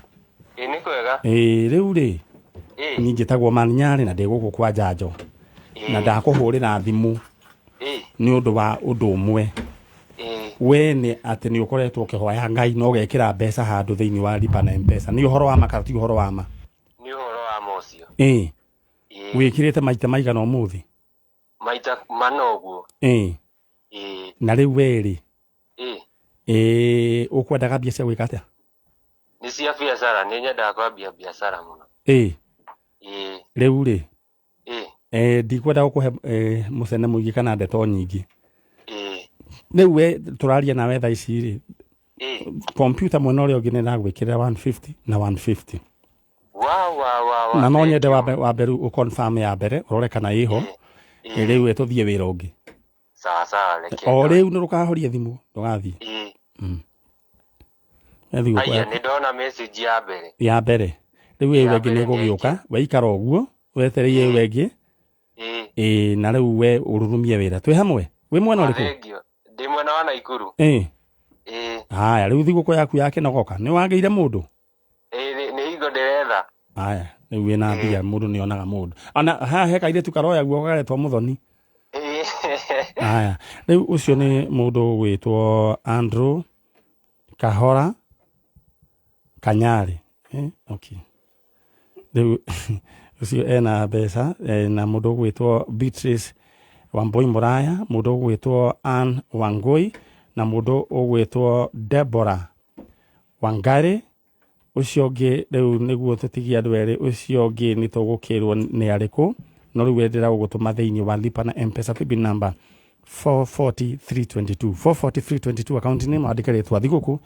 Ĩĩ nĩ kwega. Ĩĩ rĩu rĩ. Ĩĩ. Niĩ njĩtagwo Manyarĩ na ndĩ gũkũ kwa njanjo. Na ndakũhũrĩra thimũ. Ĩĩ. Nĩ ũndũ wa ũndũ ũmwe. Ĩĩ. We nĩ atĩ nĩ ũkoretwo ũkĩhoya Ngai na ũgekĩra mbeca handũ thĩinĩ wa Lipa na M-Pesa. Nĩ ũhoro wa ma kana ti ũhoro wa ma? Nĩ ũhoro wa ma ũcio. Ĩĩ. Ĩĩ. Wĩkĩrĩte maita maigana ũmũthĩ? Maita mana ũguo. Ĩĩ. Ĩĩ. Na rĩu we rĩ? Ĩĩ. Ĩĩ, ũkwendaga mbia cia gwĩka atĩa? Nĩ cia biacara, nĩ nyendaga kwambia biacara mũno. Ĩĩ. Ĩĩ. Rĩu rĩ? Ĩĩ. Ndikwenda gũkũhe mũcene mũingĩ kana ndeto nyingĩ. Ĩĩ. Rĩu we tũraria nawe thaa ici rĩ, Kompiuta mwena ũrĩa ũngĩ nĩ ndagwĩkĩrĩra 150 na 150. Wa wa wa wa. Na no Thank nyende you. wambe rĩu ũconfirm ya mbere ũrore kana ĩho. Rĩu ĩtũthiĩ wĩra ũngĩ. Sawa sawa, reke. O rĩu nĩ rũkahoria thimũ ndũgathiĩ. Thigũkũ Aya, nĩ ndona message ya mbere. Ya mbere rĩu ĩyo Ya ĩngĩ nĩ mbere. ĩgũgĩũka. Waikara ũguo wetereire ĩyo ĩngĩ. Ĩĩ, na rĩu we ũrurumie wĩra. Twĩ hamwe, wĩ mwena ũrĩkũ? Thank you. Ndĩ mwena wa Naikuru. Ĩĩ. Haya, rĩu thigũkũ yaku yakĩnogoka nĩ wagĩire mũndũ. Ĩĩ, nĩ hingo ndĩretha. Haya, rĩu wĩna mbia, mũndũ nĩ onaga mũndũ ona haha he kairĩtu karoya guoko garetwo Mũthoni. Haya, rĩu ũcio nĩ mũndũ ũgwĩtwo Andrew Kahora Kanyarĩ. Okay, rĩu ũcio ena mbeca, na mũndũ ũgwĩtwo Beatrice Wambui Mũraya, mũndũ ũgwĩtwo Ann Wangui na mũndũ ũgwĩtwo Deborah Wangari. Ũcio ũngĩ rĩu nĩguo tũtigie andũ erĩ, ũcio ũngĩ nĩ tũgũkĩrwo nĩ arĩkũ, no rĩu wendera gũgũtũma thĩinĩ wa lipa na M-Pesa paybill number 440322, 440322, account name wandĩke rĩtwa Thigũkũ,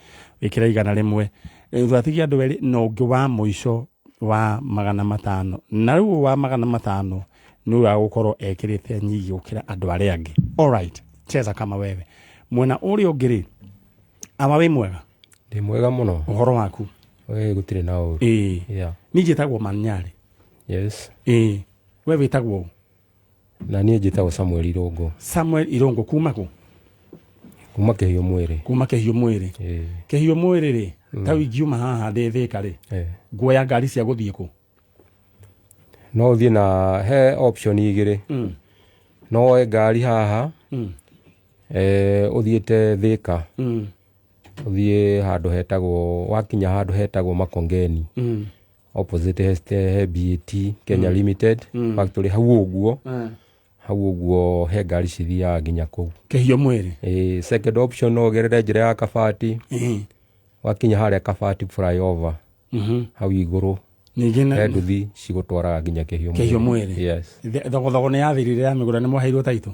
wĩkĩre 100. Rĩu twatigia andũ erĩ na ũngĩ wa mũico wa 500, na rĩu wa 500 nĩ ũrĩa gũkorwo ekĩrĩte nyingĩ gũkĩra andũ arĩa angĩ. Alright, cheza kama wewe. Mwena ũrĩa ũngĩ rĩ, awa wĩ mwega? Ndĩ mwega mũno. Ũhoro waku? We gũtirĩ na ũru. Ĩĩ. Yeah. Niĩ njĩtagwo Manyarĩ. Yes. Ĩĩ, we wĩtagwo ũ? Na niĩ njĩtagwo Samuel Irũngũ. Samuel Irũngũ kuma kũ? Kuma Kĩhiũ Mwĩrĩ. Kuma Kĩhiũ Mwĩrĩ. Ĩĩ. Kĩhiũ Mwĩrĩ rĩ, ta ingiuma haha ndĩ Thĩka rĩ, nguoya ngari cia gũthiĩ kũ? No ũthiĩ na he option igĩrĩ. No woe ngari haha ũthiĩte Thĩka, ũthiĩ handũ hetagwo, wakinya handũ hetagwo Makongeni, opposite he BAT Kenya Limited factory hau ũguo, hau ũguo he ngari cithiaga nginya kũu. Kĩhiũ Mwĩrĩ. Second option, no ũgerere njĩra ya Kabati. Wakinya harĩa Kabati flyover, hau igũrũ Ningĩ he nduthi cigũtwaraga nginya Kĩhiũ. Kĩhiũ Mwĩrĩ. Yes. Thogothogo nĩ yathirire ya mĩgũnda, nĩ mwaheirwo taitũ?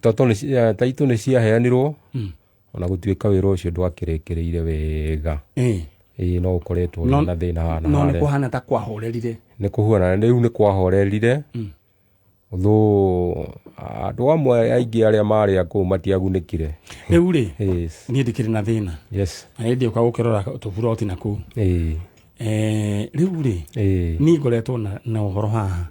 Toto taitũ nĩ ciaheanirwo, ona gũtuĩka wĩra ũcio ndwakĩrĩkĩrĩire wega. Ĩĩ, no ũkoretwo No- wĩna na thĩna haha na No nĩ harĩa. kũhana ta kwahorerire. Nĩ kũhuana rĩu nĩ kwahorerire thũ, andũ amwe aingĩ arĩa marĩ a kũu matiagunĩkire. Rĩu rĩ, Yes. niĩ ndikĩrĩ na thĩna. Na hĩndĩ ũka gũkĩrora tũburoti na kũu. Rĩu rĩ, niĩ ngoretwo na ũhoro haha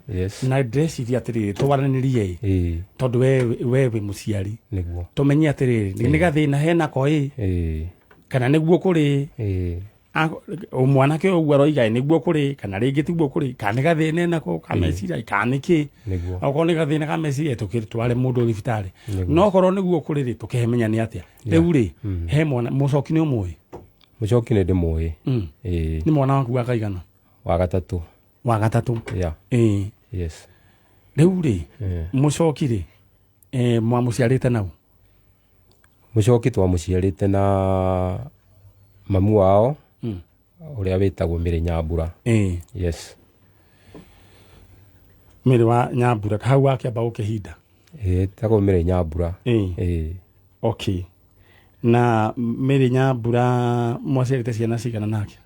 na ndĩreciria atĩrĩrĩ, twaranĩrie ĩ, tondũ we wĩ mũciari. Nĩguo. Tũmenye atĩrĩrĩ, nĩ gathĩna henako ĩ, kana nĩguo kũrĩ. Mwanake ũyũ ũguo aroiga ĩ, nĩguo kũrĩ kana rĩngĩ tiguo kũrĩ, kana nĩ gathĩna enako ka meciria kana nĩ kĩ. Okorwo nĩ gathĩna ka meciria, tũkĩtware mũndũ thibitarĩ, no okorwo nĩguo kũrĩ rĩ, tũkĩmenya nĩ atĩa. Rĩu rĩ, he mwana Mũcoki, nĩ ũmũĩ? Mũcoki nĩ ndĩmũĩ. Ĩĩ. Nĩ mwana waku wa kaigana? Wa gatatũ. Wa gatatũ. Yeah. Ĩĩ. Yes. Rĩu rĩ, Mũcoki rĩ, mwamũciarĩte nau? Mũcoki twamũciarĩte na mamu wao ũrĩa wĩtagwo Mĩrĩ Nyambura. Yes. Mĩrĩ wa Nyambura hau wakĩamba gũkĩhinda. Ĩĩ, ĩtagwo Mĩrĩ Nyambura. Ĩĩ. Okay, na Mĩrĩ Nyambura mwaciarĩte ciana cigana nake?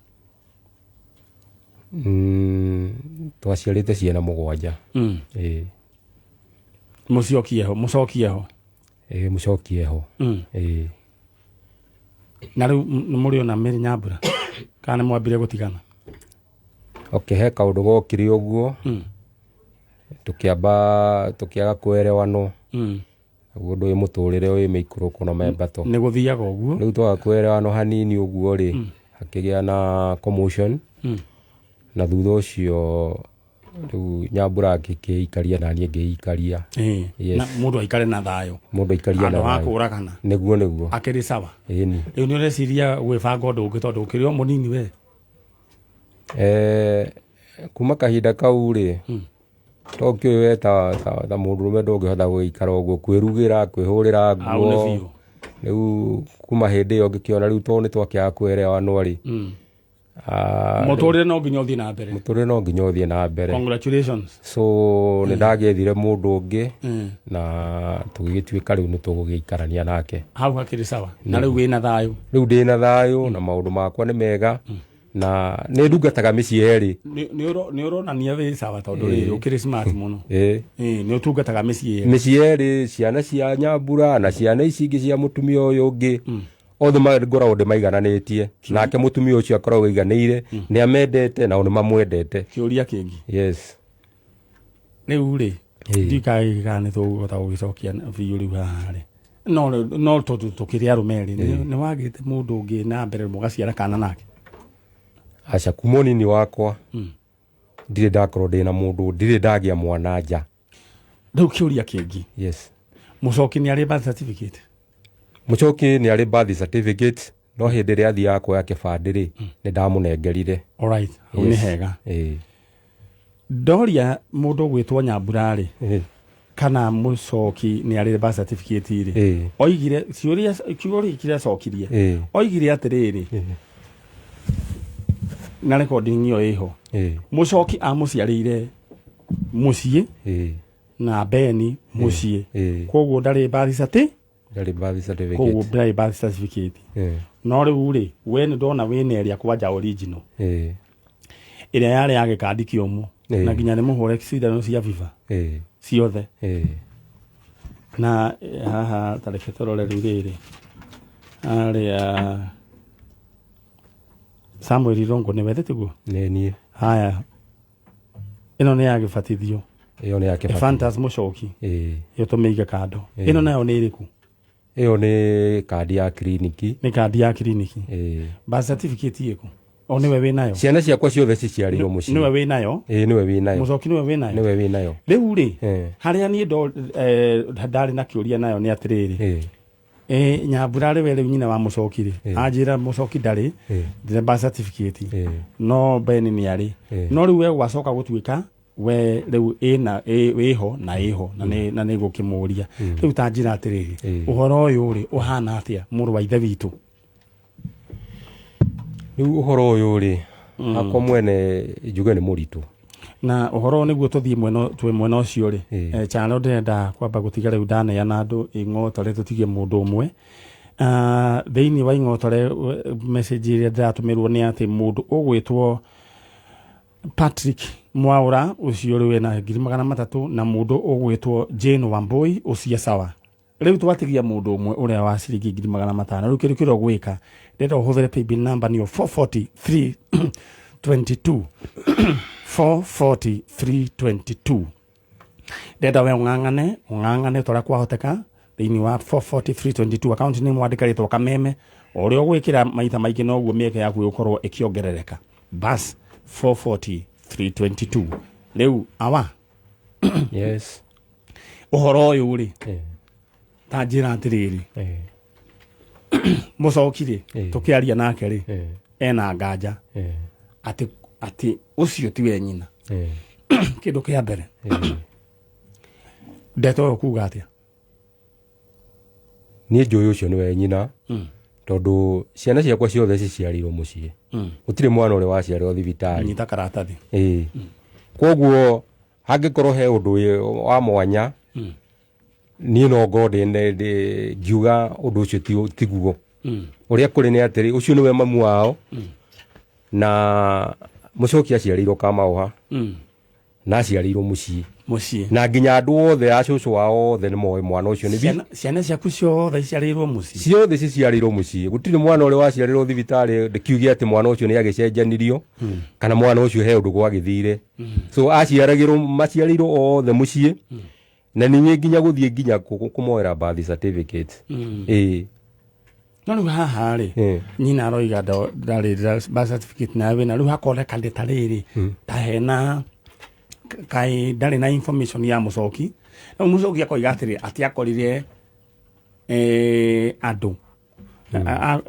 Twaciarĩte ciana 7. Ĩĩ. Mũcokie ho, mũcokie ho. Ĩĩ, mũcoki eho. Ĩĩ. Na rĩu nĩ mũrĩ ona Mĩrĩ Nyambura kana nĩ mwambire gũtigana? Okay, he kaũndũ gokire ũguo, tũkĩamba tũkĩaga kũerewanwo. Naguo ũndũ wĩ mũtũrĩre wĩ mĩikũrũko na membato. Nĩ gũthiaga ũguo. Rĩu twaga kũerewanwo hanini ũguo rĩ, hakĩgĩa na commotion. Na thutha ũcio rĩu Nyambura akĩikaria na niĩ ngĩikaria. Yes. Na mũndũ aikare na thayũ. Mũndũ aikaria na Handũ ha thayũ. kũragana. Nĩguo. Akĩrĩ sawa. Ĩni. Rĩu nĩ ũreciria gwĩbanga ũndũ ũngĩ tondũ ũkĩrĩ o mũnini we? Kuma kahinda kau rĩ, to kĩũĩ we ta mũndũrũme ndũngĩhota gũikara ũguo kwĩrugĩra, kwĩhũrĩra Au nĩ nguo. biũ. Rĩu kuma hĩndĩ ĩyo ngĩkĩona rĩu tondũ nĩ twakĩaga kũerewanwo rĩ, Ah, Mũtũrĩre no nginya ũthiĩ na mbere. Mũtũrĩre no nginya ũthiĩ na mbere. Congratulations. So nĩ ndagĩethire mũndũ ũngĩ na tũgĩgĩtuĩka rĩu nĩ tũgũgĩikarania nake. Hau hakĩrĩ sawa na rĩu wĩna thayũ. Rĩu ndĩna thayũ na maũndũ makwa nĩ mega na nĩ ndungataga mĩciĩ yerĩ. Nĩ ũronania wĩ sawa tondũ rĩrĩ ũkĩrĩ smart mũno. Ĩĩ. Ĩĩ, nĩ ũtungataga mĩciĩ yerĩ. Mĩciĩ yerĩ, ciana cia Nyambura na ciana ici ingĩ cia mũtumia ũyũ ũngĩ, othe ngoragwo ndĩmaigananĩtie nake mũtumia ũcio akoragwo aiganĩire, nĩ amendete nao nĩ mamwendete. Kĩũria kĩngĩ. Yes. Rĩu rĩ, Ĩĩ. ndiũĩ kana nĩ tũgũhota gũgĩcokia biũ rĩu haha rĩ, no tondũ tũkĩrĩ arũme rĩ, nĩ wagĩte mũndũ ũngĩ na mbere mũgaciara kana nake? Aca, kuma ũnini wakwa ndirĩ ndakorwo ndĩna mũndũ, ndirĩ ndagĩa mwana nja. Rĩu kĩũria kĩngĩ. Yes. Mũcoki nĩ arĩ birth certificate? Mũcoki nĩ arĩ birth certificate, no hĩndĩ ĩrĩa athiaga kuoya kĩbandĩ rĩ, nĩ ndamũnengerire. Alright, hau nĩ Yes. hega. Ĩĩ. Ndoria mũndũ ũgwĩtwo Nyambura rĩ, Ĩĩ. kana mũcoki nĩ arĩ birth certificate rĩ, Ĩĩ. oigire ciũria, kiugo kĩrĩa acokirie, Ĩĩ. oigire atĩrĩrĩ, na recording ĩyo ĩho, Ĩĩ. mũcoki amũciarĩire mũciĩ Ĩĩ. na Beni mũciĩ, Ĩĩ. koguo ndarĩ birth certificate. Ndarĩ birth certificate. Koguo ndarĩ birth certificate. Ĩĩ. No rĩu rĩ, we nĩ ndona wĩna ĩrĩa kwanja original, Ĩĩ. ĩrĩa yarĩ ya gĩkandi kĩũmũ, Ĩĩ. na nginya nĩ mũhũre cindano cia FIFA Ĩĩ. ciothe. Ĩĩ. Na haha tareke tũrore rĩu rĩrĩ harĩa Samuel Irũngũ nĩwe tiguo? Nĩ niĩ. Haya, ĩno nĩ ya gĩbatithio. Ĩyo nĩ ya kĩbatithio. Ephantus Mũcoki. Ĩĩ. Ĩyo tũmĩige kando. Ĩĩ. Ĩno nayo nĩ ĩrĩkũ? Ĩyo nĩ kandi ya kiriniki. Nĩ kandi ya kiriniki. Ĩĩ. Birth certificate ĩkũ? O nĩwe wĩnayo? Ciana ciakwa ciothe ciciarĩirwo mũciĩ. Nĩwe wĩnayo? Ĩĩ, nĩwe wĩnayo. Mũcoki nĩwe wĩnayo? Nĩwe wĩnayo. Rĩu rĩ, Ĩĩ. harĩa niĩ ndarĩ na kĩũria nayo nĩ atĩrĩrĩ, Ĩĩ. Nyambura rĩ, we rĩu nyina wa mũcoki rĩ, Ĩĩ. anjĩra mũcoki ndarĩ Ĩĩ. ndirĩ birth certificate, Ĩĩ. no Beni nĩ arĩ. Ĩĩ. No rĩu we gwacoka gũtuĩka we rĩu ĩna ĩho na ĩho na nĩ gũkĩmũria rĩu ta njĩra atĩrĩrĩ, Ĩĩ. ũhoro ũyũ rĩ ũhana atĩa, mũrũ wa ithe witũ? Rĩu ũhoro ũyũ rĩ, hakwa mwene njuge nĩ mũritũ. Na ũhoro nĩguo tũthiĩ mwena twĩ mwena ũcio rĩ, Ĩĩ. Chano ndĩrenda kwamba gũtiga rĩu ndaneana andũ ing'otore tũtige mũndũ ũmwe. Thĩinĩ wa ing'otore, message ĩrĩa ndĩratũmĩrwo nĩ atĩ mũndũ ũgwĩtwo Patrick Mwaura ũcio rĩu ena 300,000 na mũndũ ũgwĩtwo Jane Wambui ũcio sawa. Rĩu twatigia mũndũ ũmwe ũrĩa wa ciringi 500,000. Rĩu kĩndũ kĩrĩa ũgwĩka, ndĩrenda ũhũthĩre paybill number nĩyo 44322, 44322. Ndĩrenda we ũng'ang'ane ũng'ang'ane torĩa kwahoteka thĩinĩ wa 44322 account nĩ mwandĩka rĩtwa Kameme. O ũrĩa ũgwĩkĩra maita maingĩ noguo mĩeke yaku ĩgũkorwo ĩkĩongerereka. Bas, 44322. Rĩu awa, Yes. ũhoro ũyũ rĩ, Ĩĩ. ta njĩra atĩrĩrĩ, Ĩĩ. mũcoki rĩ, Ĩĩ. tũkĩaria nake rĩ, Ĩĩ. ena nganja Ĩĩ. atĩ ũcio tiwe nyina. Ĩĩ. Kĩndũ kĩa mbere, Ĩĩ. ndeto ĩyo kuga atĩa? Niĩ njũĩ ũcio nĩwe nyina, tondũ ciana ciakwa ciothe ciciarĩirwo mũciĩ, gũtirĩ mwana ũrĩa waciarĩrwo thibitarĩ. Nyita karatathi. Ĩĩ, koguo hangĩkorwo he ũndũ wa mwanya, niĩ no ngorwo ngiuga ũndũ ũcio tiguo. Ũrĩa kũrĩ nĩ atĩrĩ, ũcio nĩwe mamu wao, na mũcoki aciarĩirwo Kamaũha na aciarĩirwo mũciĩ. Mũciĩ. Na nginya andũ othe a cũcũ wao othe nĩ moĩ mwana ũcio nĩ Ciana ciaku ciothe iciarĩirwo mũciĩ? Ciothe ciciarĩirwo mũciĩ, gũtirĩ mwana ũrĩa waciarĩrwo thibitarĩ ndĩkiuge atĩ mwana ũcio nĩ agĩcenjanirio kana mwana ũcio he ũndũ gwagĩthire. So aciaragĩrwo, maciarĩirwo othe mũciĩ, na ningĩ nginya gũthiĩ nginya kũmoera birth certificate. Ĩĩ. No rĩu haha rĩ, Ĩĩ. nyina aroiga ndarĩ birth certificate nawe wĩna rĩu hakoneka ndĩ ta rĩrĩ ta hena kaĩ ndarĩ na information ya mũcoki. Rĩu mũcoki akoiga atĩrĩ, atĩ akorire andũ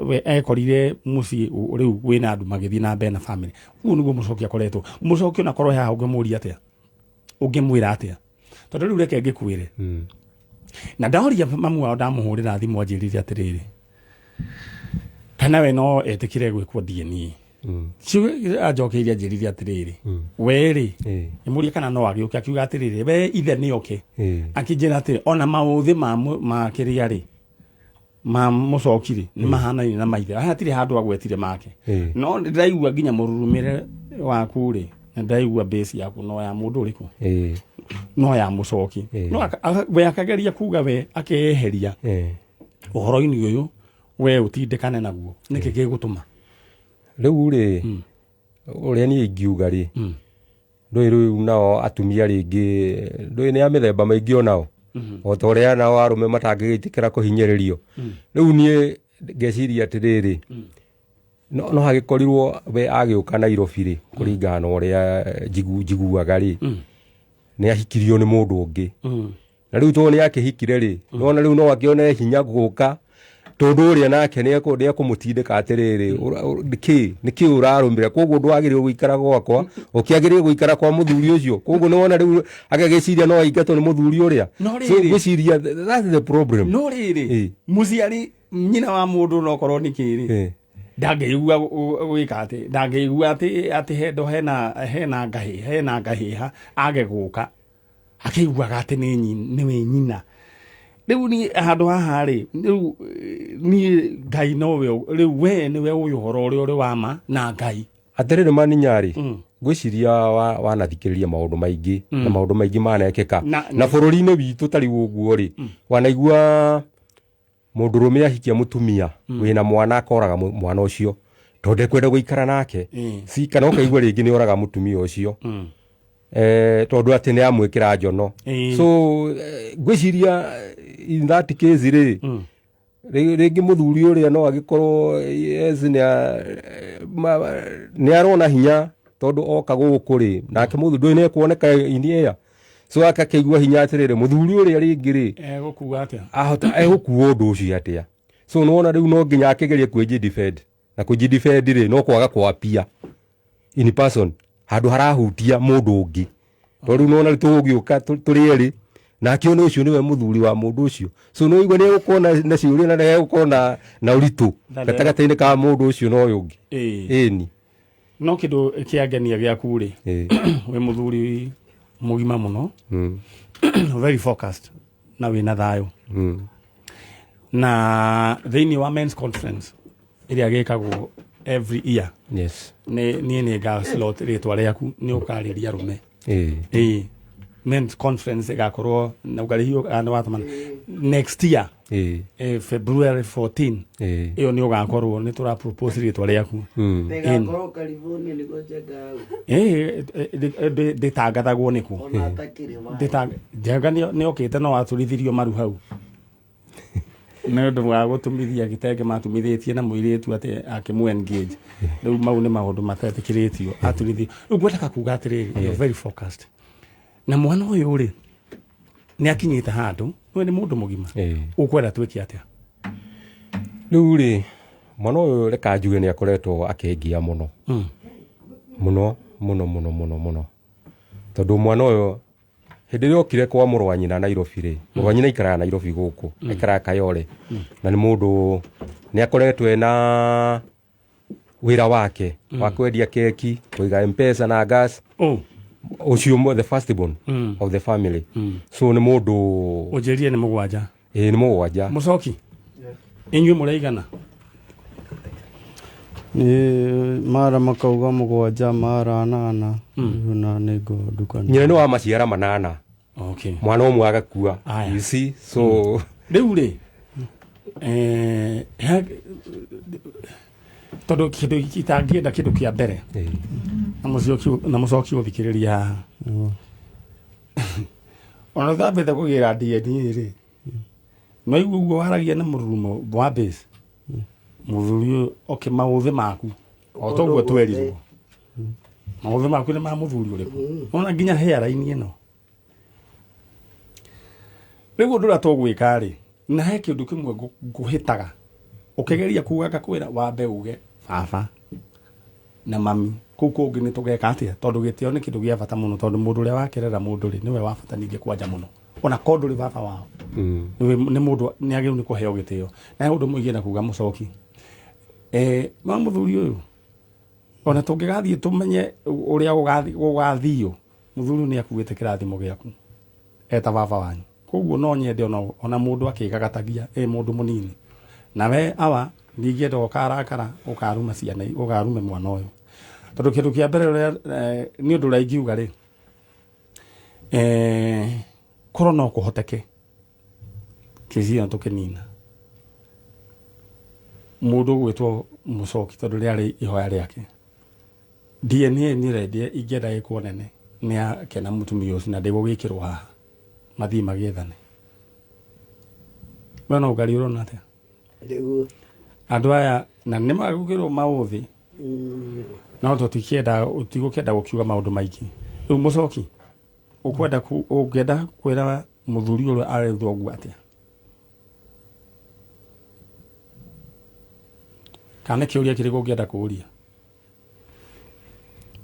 we ekorire mũciĩ rĩu wĩna andũ magĩthiĩ na mbere na family. Ũguo nĩguo mũcoki akoretwo. Mũcoki onakorwo haha ũngĩmũria atĩa, ũngĩmwĩra atĩa? Tondũ rĩu reke ngĩkwĩre, na ndahoria mamu wao, ndamũhũrĩra thimũ, anjĩrire atĩrĩrĩ, kana we no etĩkĩre gwĩkwo DNA. Ciugo anjokeirie anjĩrire atĩrĩrĩ, we rĩ, Ĩĩ. ngĩmũria kana no agĩũke, akiuga atĩrĩrĩ, we ithe nĩ oke. Ĩĩ. Akĩnjĩra atĩrĩ, ona maũthĩ ma kĩrĩa rĩ, ma mũcoki rĩ, nĩ mahanaine na maithe. Hatirĩ handũ agwetire make. Ĩĩ. No ndĩraigua nginya mũrurumĩre waku rĩ, na ndĩraigua base yaku no ya mũndũ ũrĩkũ? Ĩĩ. No ya mũcoki. Ĩĩ. No we akageria kuga we akeyeheria Ĩĩ. ũhoro-inĩ ũyũ, we ũtindĩkane naguo, nĩkĩ gĩgũtũma? Rĩu rĩ, ũrĩa niĩ ingiuga rĩ, ndũĩ rĩu nao atumia rĩngĩ, ndũĩ nĩ a mĩthemba maingĩ onao, o ta ũrĩa nao arũme matangĩgĩtĩkĩra kũhinyĩrĩrio. Rĩu niĩ ngeciria atĩrĩrĩ, no hagĩkorirwo we agĩũka Nairobi rĩ, kũringana na ũrĩa njiguaga rĩ, nĩ ahikirio nĩ mũndũ ũngĩ. Na rĩu tondũ nĩ akĩhikire rĩ, nona rĩu no akĩone hinya gũka, tondũ ũrĩa nake nĩ ekũmũtindĩka atĩrĩrĩ, nĩkĩ ũrarũmĩrĩra, koguo ndwagĩrĩirwo gũikara gwakwa, ũkĩagĩrĩirwo gũikara kwa mũthuri ũcio. Koguo nĩ wona rĩu agagĩciria no aingatwo nĩ mũthuri ũrĩa. No So rĩrĩ- ngwĩciria that's the problem. No rĩrĩ, Ĩĩ. mũciari nyina wa mũndũ nokorwo nĩ kĩrĩ, Ĩĩ. ndangĩigua gwĩka atĩ, ndangĩigua atĩ hendo hena ngahĩ, hena ngahĩha age gũka, akĩiguaga atĩ nĩwe nyina. Rĩu niĩ handũ haha rĩ, rĩu niĩ Ngai nowe, rĩu we nĩwe ũĩ ũhoro ũrĩa ũrĩ wa ma na Ngai. Atĩrĩrĩ maninya rĩ, ngwĩciria wanathikĩrĩria maũndũ maingĩ na maũndũ maingĩ manekĩka na bũrũri-inĩ witũ. Ta rĩu ũguo rĩ, wanaigua mũndũrũme ahikia mũtumia wĩna mwana akoraga mwana ũcio tondũ ndekwenda gũikara nake. Si kana ũkaigua rĩngĩ nĩ oraga mũtumia ũcio tondũ atĩ nĩ amwĩkĩra njono. So ngwĩciria in that case rĩ, rĩngĩ mũthuri ũrĩa no agĩkorwo, yes, nĩ arona hinya tondũ oka gũkũ rĩ, nake mũthuri ndũĩ nĩ ekuoneka in air, so akakĩigua hinya atĩrĩrĩ, mũthuri ũrĩa rĩngĩ rĩ, Egũkuga atĩa? Ahota egũkua ũndũ ũcio atĩa? So nĩwona rĩu no nginya akĩgerie kwĩji defend, na kwĩji defend rĩ, no kwaga kwapia in person handũ harahutia mũndũ ũngĩ, tondũ rĩu nĩwona rĩu tũgũgĩũka tũrĩ erĩ, nake ona ũcio nĩwe mũthuri wa mũndũ ũcio. So nĩ ũigua nĩ egũkorwo na ciũria na nĩ egũkorwo na ũritũ gatagatĩ-inĩ ka mũndũ ũcio na ũyũ ũngĩ. Ĩni. No kĩndũ kĩangenia gĩaku rĩ, wĩ mũthuri mũgima mũno, very focused, na wĩna thayũ. Na thĩinĩ wa men's conference ĩrĩa gĩkagwo every year, nĩ niĩ nĩ nga slot rĩtwa rĩaku, nĩ ũkarĩria arũme. Ĩĩ, men's conference ĩgakorwo na ũkarĩhio nĩ watũmana next year, February 14. Ĩyo nĩ ũgakorwo nĩ tũra propose rĩtwa rĩaku. Ndĩgakorwo California nĩguo njenga hau. Ĩĩ, ndĩtangathagwo nĩkũ? Ona atakĩrĩ wa. Njenga nĩ okĩte, no aturithirio maru hau nĩ ũndũ wa gũtumithia gĩtenge matumithĩtie na mũirĩtu atĩ akĩmũ engage. Rĩu mau nĩ maũndũ matetĩkĩrĩtio, aturithio. Rĩu ngwendaga kuga atĩrĩrĩ, you're very focused, na mwana ũyũ rĩ, nĩ akinyĩte handũ, we nĩ mũndũ mũgima. Ũkwenda twĩke atĩa? Rĩu rĩ, mwana ũyũ, reka njuge nĩ akoretwo akĩngia mũno mũno mũno mũno mũno mũno, tondũ mwana ũyũ hĩndĩ ĩrĩa okire kwa mũrũ wa nyina Nairobi rĩ, mũrũ wa nyina aikaraga Nairobi gũkũ, aikaraga Kayole, na nĩ mũndũ nĩ akoretwo ena wĩra wake wa kwendia keki, kũiga Mpesa na gas. Oh. Ũcio the first born of the family. So nĩ mũndũ Ũnjĩrire nĩ mũgwanja? Ĩĩ, nĩ mũgwanja. Mũcoki, inyuĩ mũraigana? Nĩ mara makauga mũgwanja, mara anana. Rĩu na nĩ ngũndukania. Nyina nĩ wa maciara manana. Mwana ũmwe agakua. Aya. You see, so Rĩu rĩ, tondũ kĩndũ itangĩenda, kĩndũ kĩa mbere, na mũcoki ũthikĩrĩria haha, ona ũtambĩte kũgĩra DNA rĩ, no igua ũguo waragia na mũrurumo wa base, mũthuri ũyũ, okay, maũthĩ maku o toguo twerirwo, maũthĩ maku nĩ ma mũthuri ũrĩkũ? Ona nginya hairline ĩno. Rĩu ũndũ ũrĩa tũgwĩka rĩ, na he kĩndũ kĩmwe ngũhĩtaga ũkĩgeria kuga, ngakwĩra wambe uge baba na mami, kũu kũngĩ nĩ tũgeka atĩa, tondũ gĩtĩo nĩ kĩndũ gĩa bata mũno, tondũ mũndũ ũrĩa wakerera mũndũ rĩ, nĩwe wa bata ningĩ kwanja mũno, ona korwo ndũrĩ baba wao. Nĩwe nĩ mũndũ nĩ agĩrĩirwo nĩ kũheo gĩtĩo. Na he ũndũ mũingĩenda kuga, mũcoki, ma mũthuri ũyũ. Ona tũngĩgathiĩ tũmenye ũrĩa gũgathio, mũthuri nĩ akuĩte kĩrathimo gĩaku eta baba wanyu. Koguo no nyende ona mũndũ akĩgagatagia ĩ mũndũ mũnini. Nawe awa ndingĩenda ũkarakara ũkaruma ciana, ũkarume mwana ũyũ. Tondũ kĩndũ kĩa mbere ũrĩa nĩ ũndũ ũrĩa ingiuga rĩ, korwo no kũhoteke kĩci ĩno tũkĩnina mũndũ ũgwĩtwo Mũcoki, tondũ rĩarĩ ihoya rĩake. DNA nĩ rĩndĩ ingĩenda ĩkwo nene nĩ yake na mũtumia ũcio, na ndĩgũgĩkĩrwo haha mathiĩ magĩethane. We no ũngari ũrona atĩa? Nĩguo. Andũ aya na nĩ magũkĩrwo maũthĩ, no tũtikĩenda, tũtigũkĩenda gũkiuga maũndũ maingĩ. Rĩu Mũcoki, ũkwenda ũngĩenda kwĩra mũthuri ũrĩa arĩ thoguo atĩa? Kana nĩ kĩũria kĩrĩkũ ũngĩenda kũũria?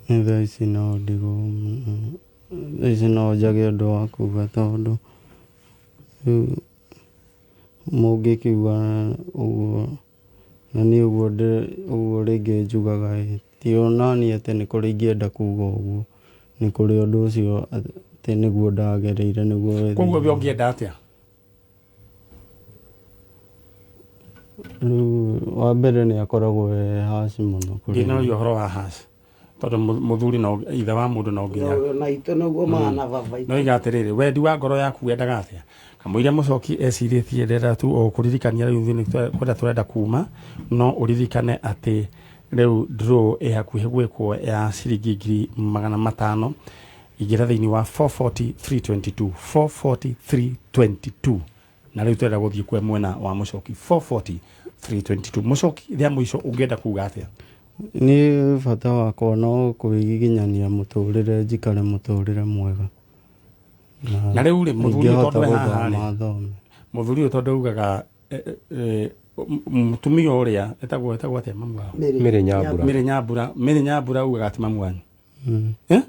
Nĩ thaa ici no ndigwo, thaa ici no njage ũndũ wa kuga, tondũ rĩu mũngĩkiuga ũguo na niĩ ũguo ũguo rĩngĩ njugaga ĩ, ti onaniĩ atĩ nĩ kũrĩ ingĩenda kuga ũguo, nĩ kũrĩ ũndũ ũcio atĩ nĩguo ndagereire nĩguo wĩthiĩ. Koguo we ũngĩenda atĩa? Rĩu wa mbere nĩ akoragwo e haci mũno kũrĩ Ndinoria ũhoro wa haci, tondũ mũthuri no ithe wa mũndũ no nginya Na itũ nĩguo mahana baba itũ. No iga atĩrĩrĩ, wendi wa ngoro yaku wendaga atĩa? Kamũira Mũcoki ecirĩtie, ndĩrenda tu o kũririkania rĩu ithuĩ nĩ kwenda tũrenda kuma, no ũririkane atĩ rĩu draw ĩ hakuhĩ gwĩkwo ya ciringi 500,000. Ingĩra thĩinĩ wa 440 322, 440 322, na rĩu tũrenda gũthiĩ kwe mwena wa Mũcoki, 440 322. Mũcoki, rĩa mũico ũngĩenda kuga atĩa? Niĩ bata wakwa no kwĩgiginyania mũtũrĩre, njikare mũtũrĩre mwega. Na rĩu rĩ, mũthuri ũyũ ingĩhota tondũ e haha rĩ, gũthoma thome. Mũthuri ũyũ tondũ augaga mũtumia ũrĩa etagwo atĩa mamu wao? Mĩrĩ Nyambura. Mĩrĩ Nyambura. Mĩrĩ Nyambura augaga atĩ mamu wanyu. Eh?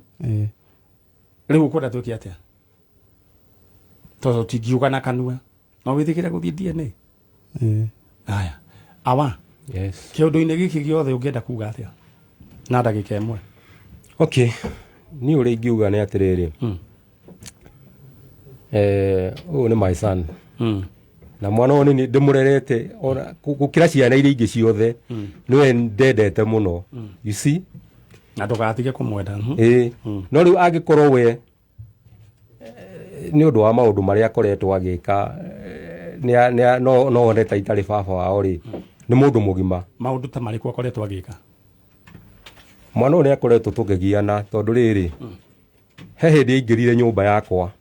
Rĩu ũkwenda twĩke atĩa? Tondũ tũtingiuga na kanua. No wĩtĩkĩre gũthiĩ DNA? Haya. Awa. Yes. Kĩũndũ-inĩ gĩkĩ gĩothe ũngĩenda kuga atĩa? Na ndagĩka ĩmwe. Okay. Niĩ ũrĩa ingiuga nĩ atĩrĩrĩ. Ũyũ nĩ my son. Na mwana ũyũ nĩ ndĩmũrerete ona gũkĩra ciana iria ingĩ ciothe. Nĩwe ndendete mũno. You see? Na ndũgatige kũmwenda. No rĩu angĩkorwo we nĩ ũndũ wa maũndũ marĩa akoretwo agĩka, no one ta itarĩ baba wao rĩ, nĩ mũndũ mũgima. Maũndũ ta marĩkũ akoretwo agĩka? Mwana ũyũ nĩ akoretwo tũkĩgiana, tondũ rĩrĩ, he hĩndĩ aingĩrire nyũmba yakwa,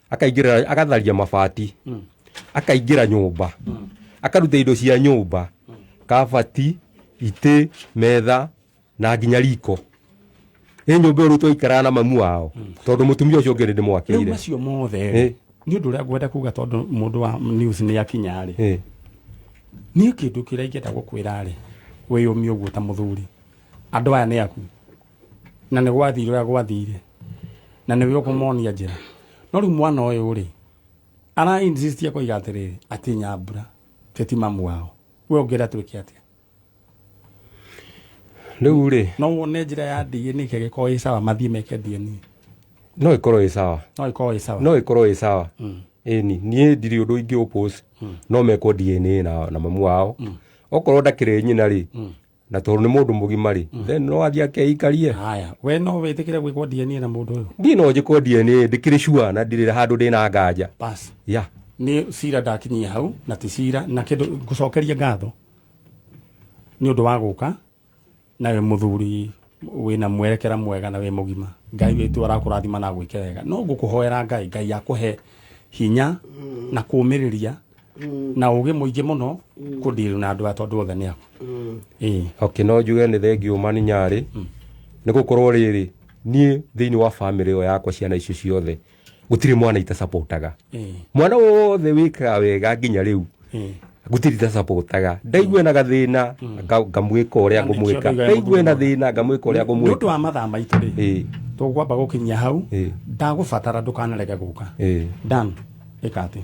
akaingĩra agatharia mabati, akaingĩra nyũmba, akaruta indo cia nyũmba, kabati, itĩ, metha na nginya riko. Ĩ nyũmba ĩyo rĩu twaikaraga na mamu wao, tondũ mũtumia ũcio ũngĩ nĩ ndĩmwakĩire. Rĩu macio mothe rĩ, nĩ ũndũ ũrĩa ngwenda kuga, tondũ mũndũ wa news nĩ akinya rĩ, niĩ kĩndũ kĩrĩa ingĩenda gũkwĩra rĩ, wĩyũmie ũguo ta mũthuri, andũ aya nĩ aku na nĩ gwathire ũrĩa gwathire na nĩwe ũkũmonia njĩra. No rĩu mwana ũyũ rĩ, ara insist akoiga atĩrĩrĩ, atĩ Nyambura ti mamu wao. We ũngĩenda twĩke atĩa? Rĩu rĩ, no wone njĩra ya DNA ĩgĩkorwo ĩ sawa, mathiĩ meke DNA? No ĩkorwo ĩ sawa. No ĩkorwo ĩ sawa. No ĩkorwo ĩ sawa. Ĩni niĩ ndirĩ ũndũ ingĩ oppose, no mekwo DNA na mamu wao. Okorwo ndakĩrĩ nyina rĩ, na tondũ nĩ mũndũ mũgima rĩ, then no athiĩ akeikarie. Haya, we no wĩtĩkĩre gwĩkwo DNA na mũndũ ũyũ? Niĩ no njĩkwo DNA, ndĩkĩrĩ sure na ndirĩ handũ ndĩna nganja. Bas. Yeah. Nĩ cira ndakinyia hau, na ti cira na kĩndũ. Ngũcokeria ngatho nĩ ũndũ wa gũka, na wĩ mũthuri wĩna mwerekera mwega na wĩ mũgima. Ngai witũ arakũrathima na agwĩke wega. No ngũkũhoera Ngai, Ngai akũhe hinya na kũũmĩrĩria na ũgĩ mũingĩ mũno kũndiru na andũ aya, tondũ othe nĩ aku. Ĩĩ. Okay, no njuge nĩ thengio mani nyarĩ, nĩ gũkorwo rĩrĩ, niĩ thĩinĩ wa family ĩyo yakwa, ciana icio ciothe gũtirĩ mwana itasapotaga. Mwana wothe wĩkaga wega nginya rĩu, gũtirĩ itasapotaga. Ndaigua na gathĩna, ngamwĩka ũrĩa Na nĩkĩo ngũmwĩka. ndoiga Ndaigua na mũthuri. thĩna, ngamwĩka ũrĩa Nĩ ũndũ ngũmwĩka. wa mathaa maitũ rĩ, tũkwamba gũkinyia hau. Ndagũbatara ndũkanarege gũka. Dan, ĩka atĩ.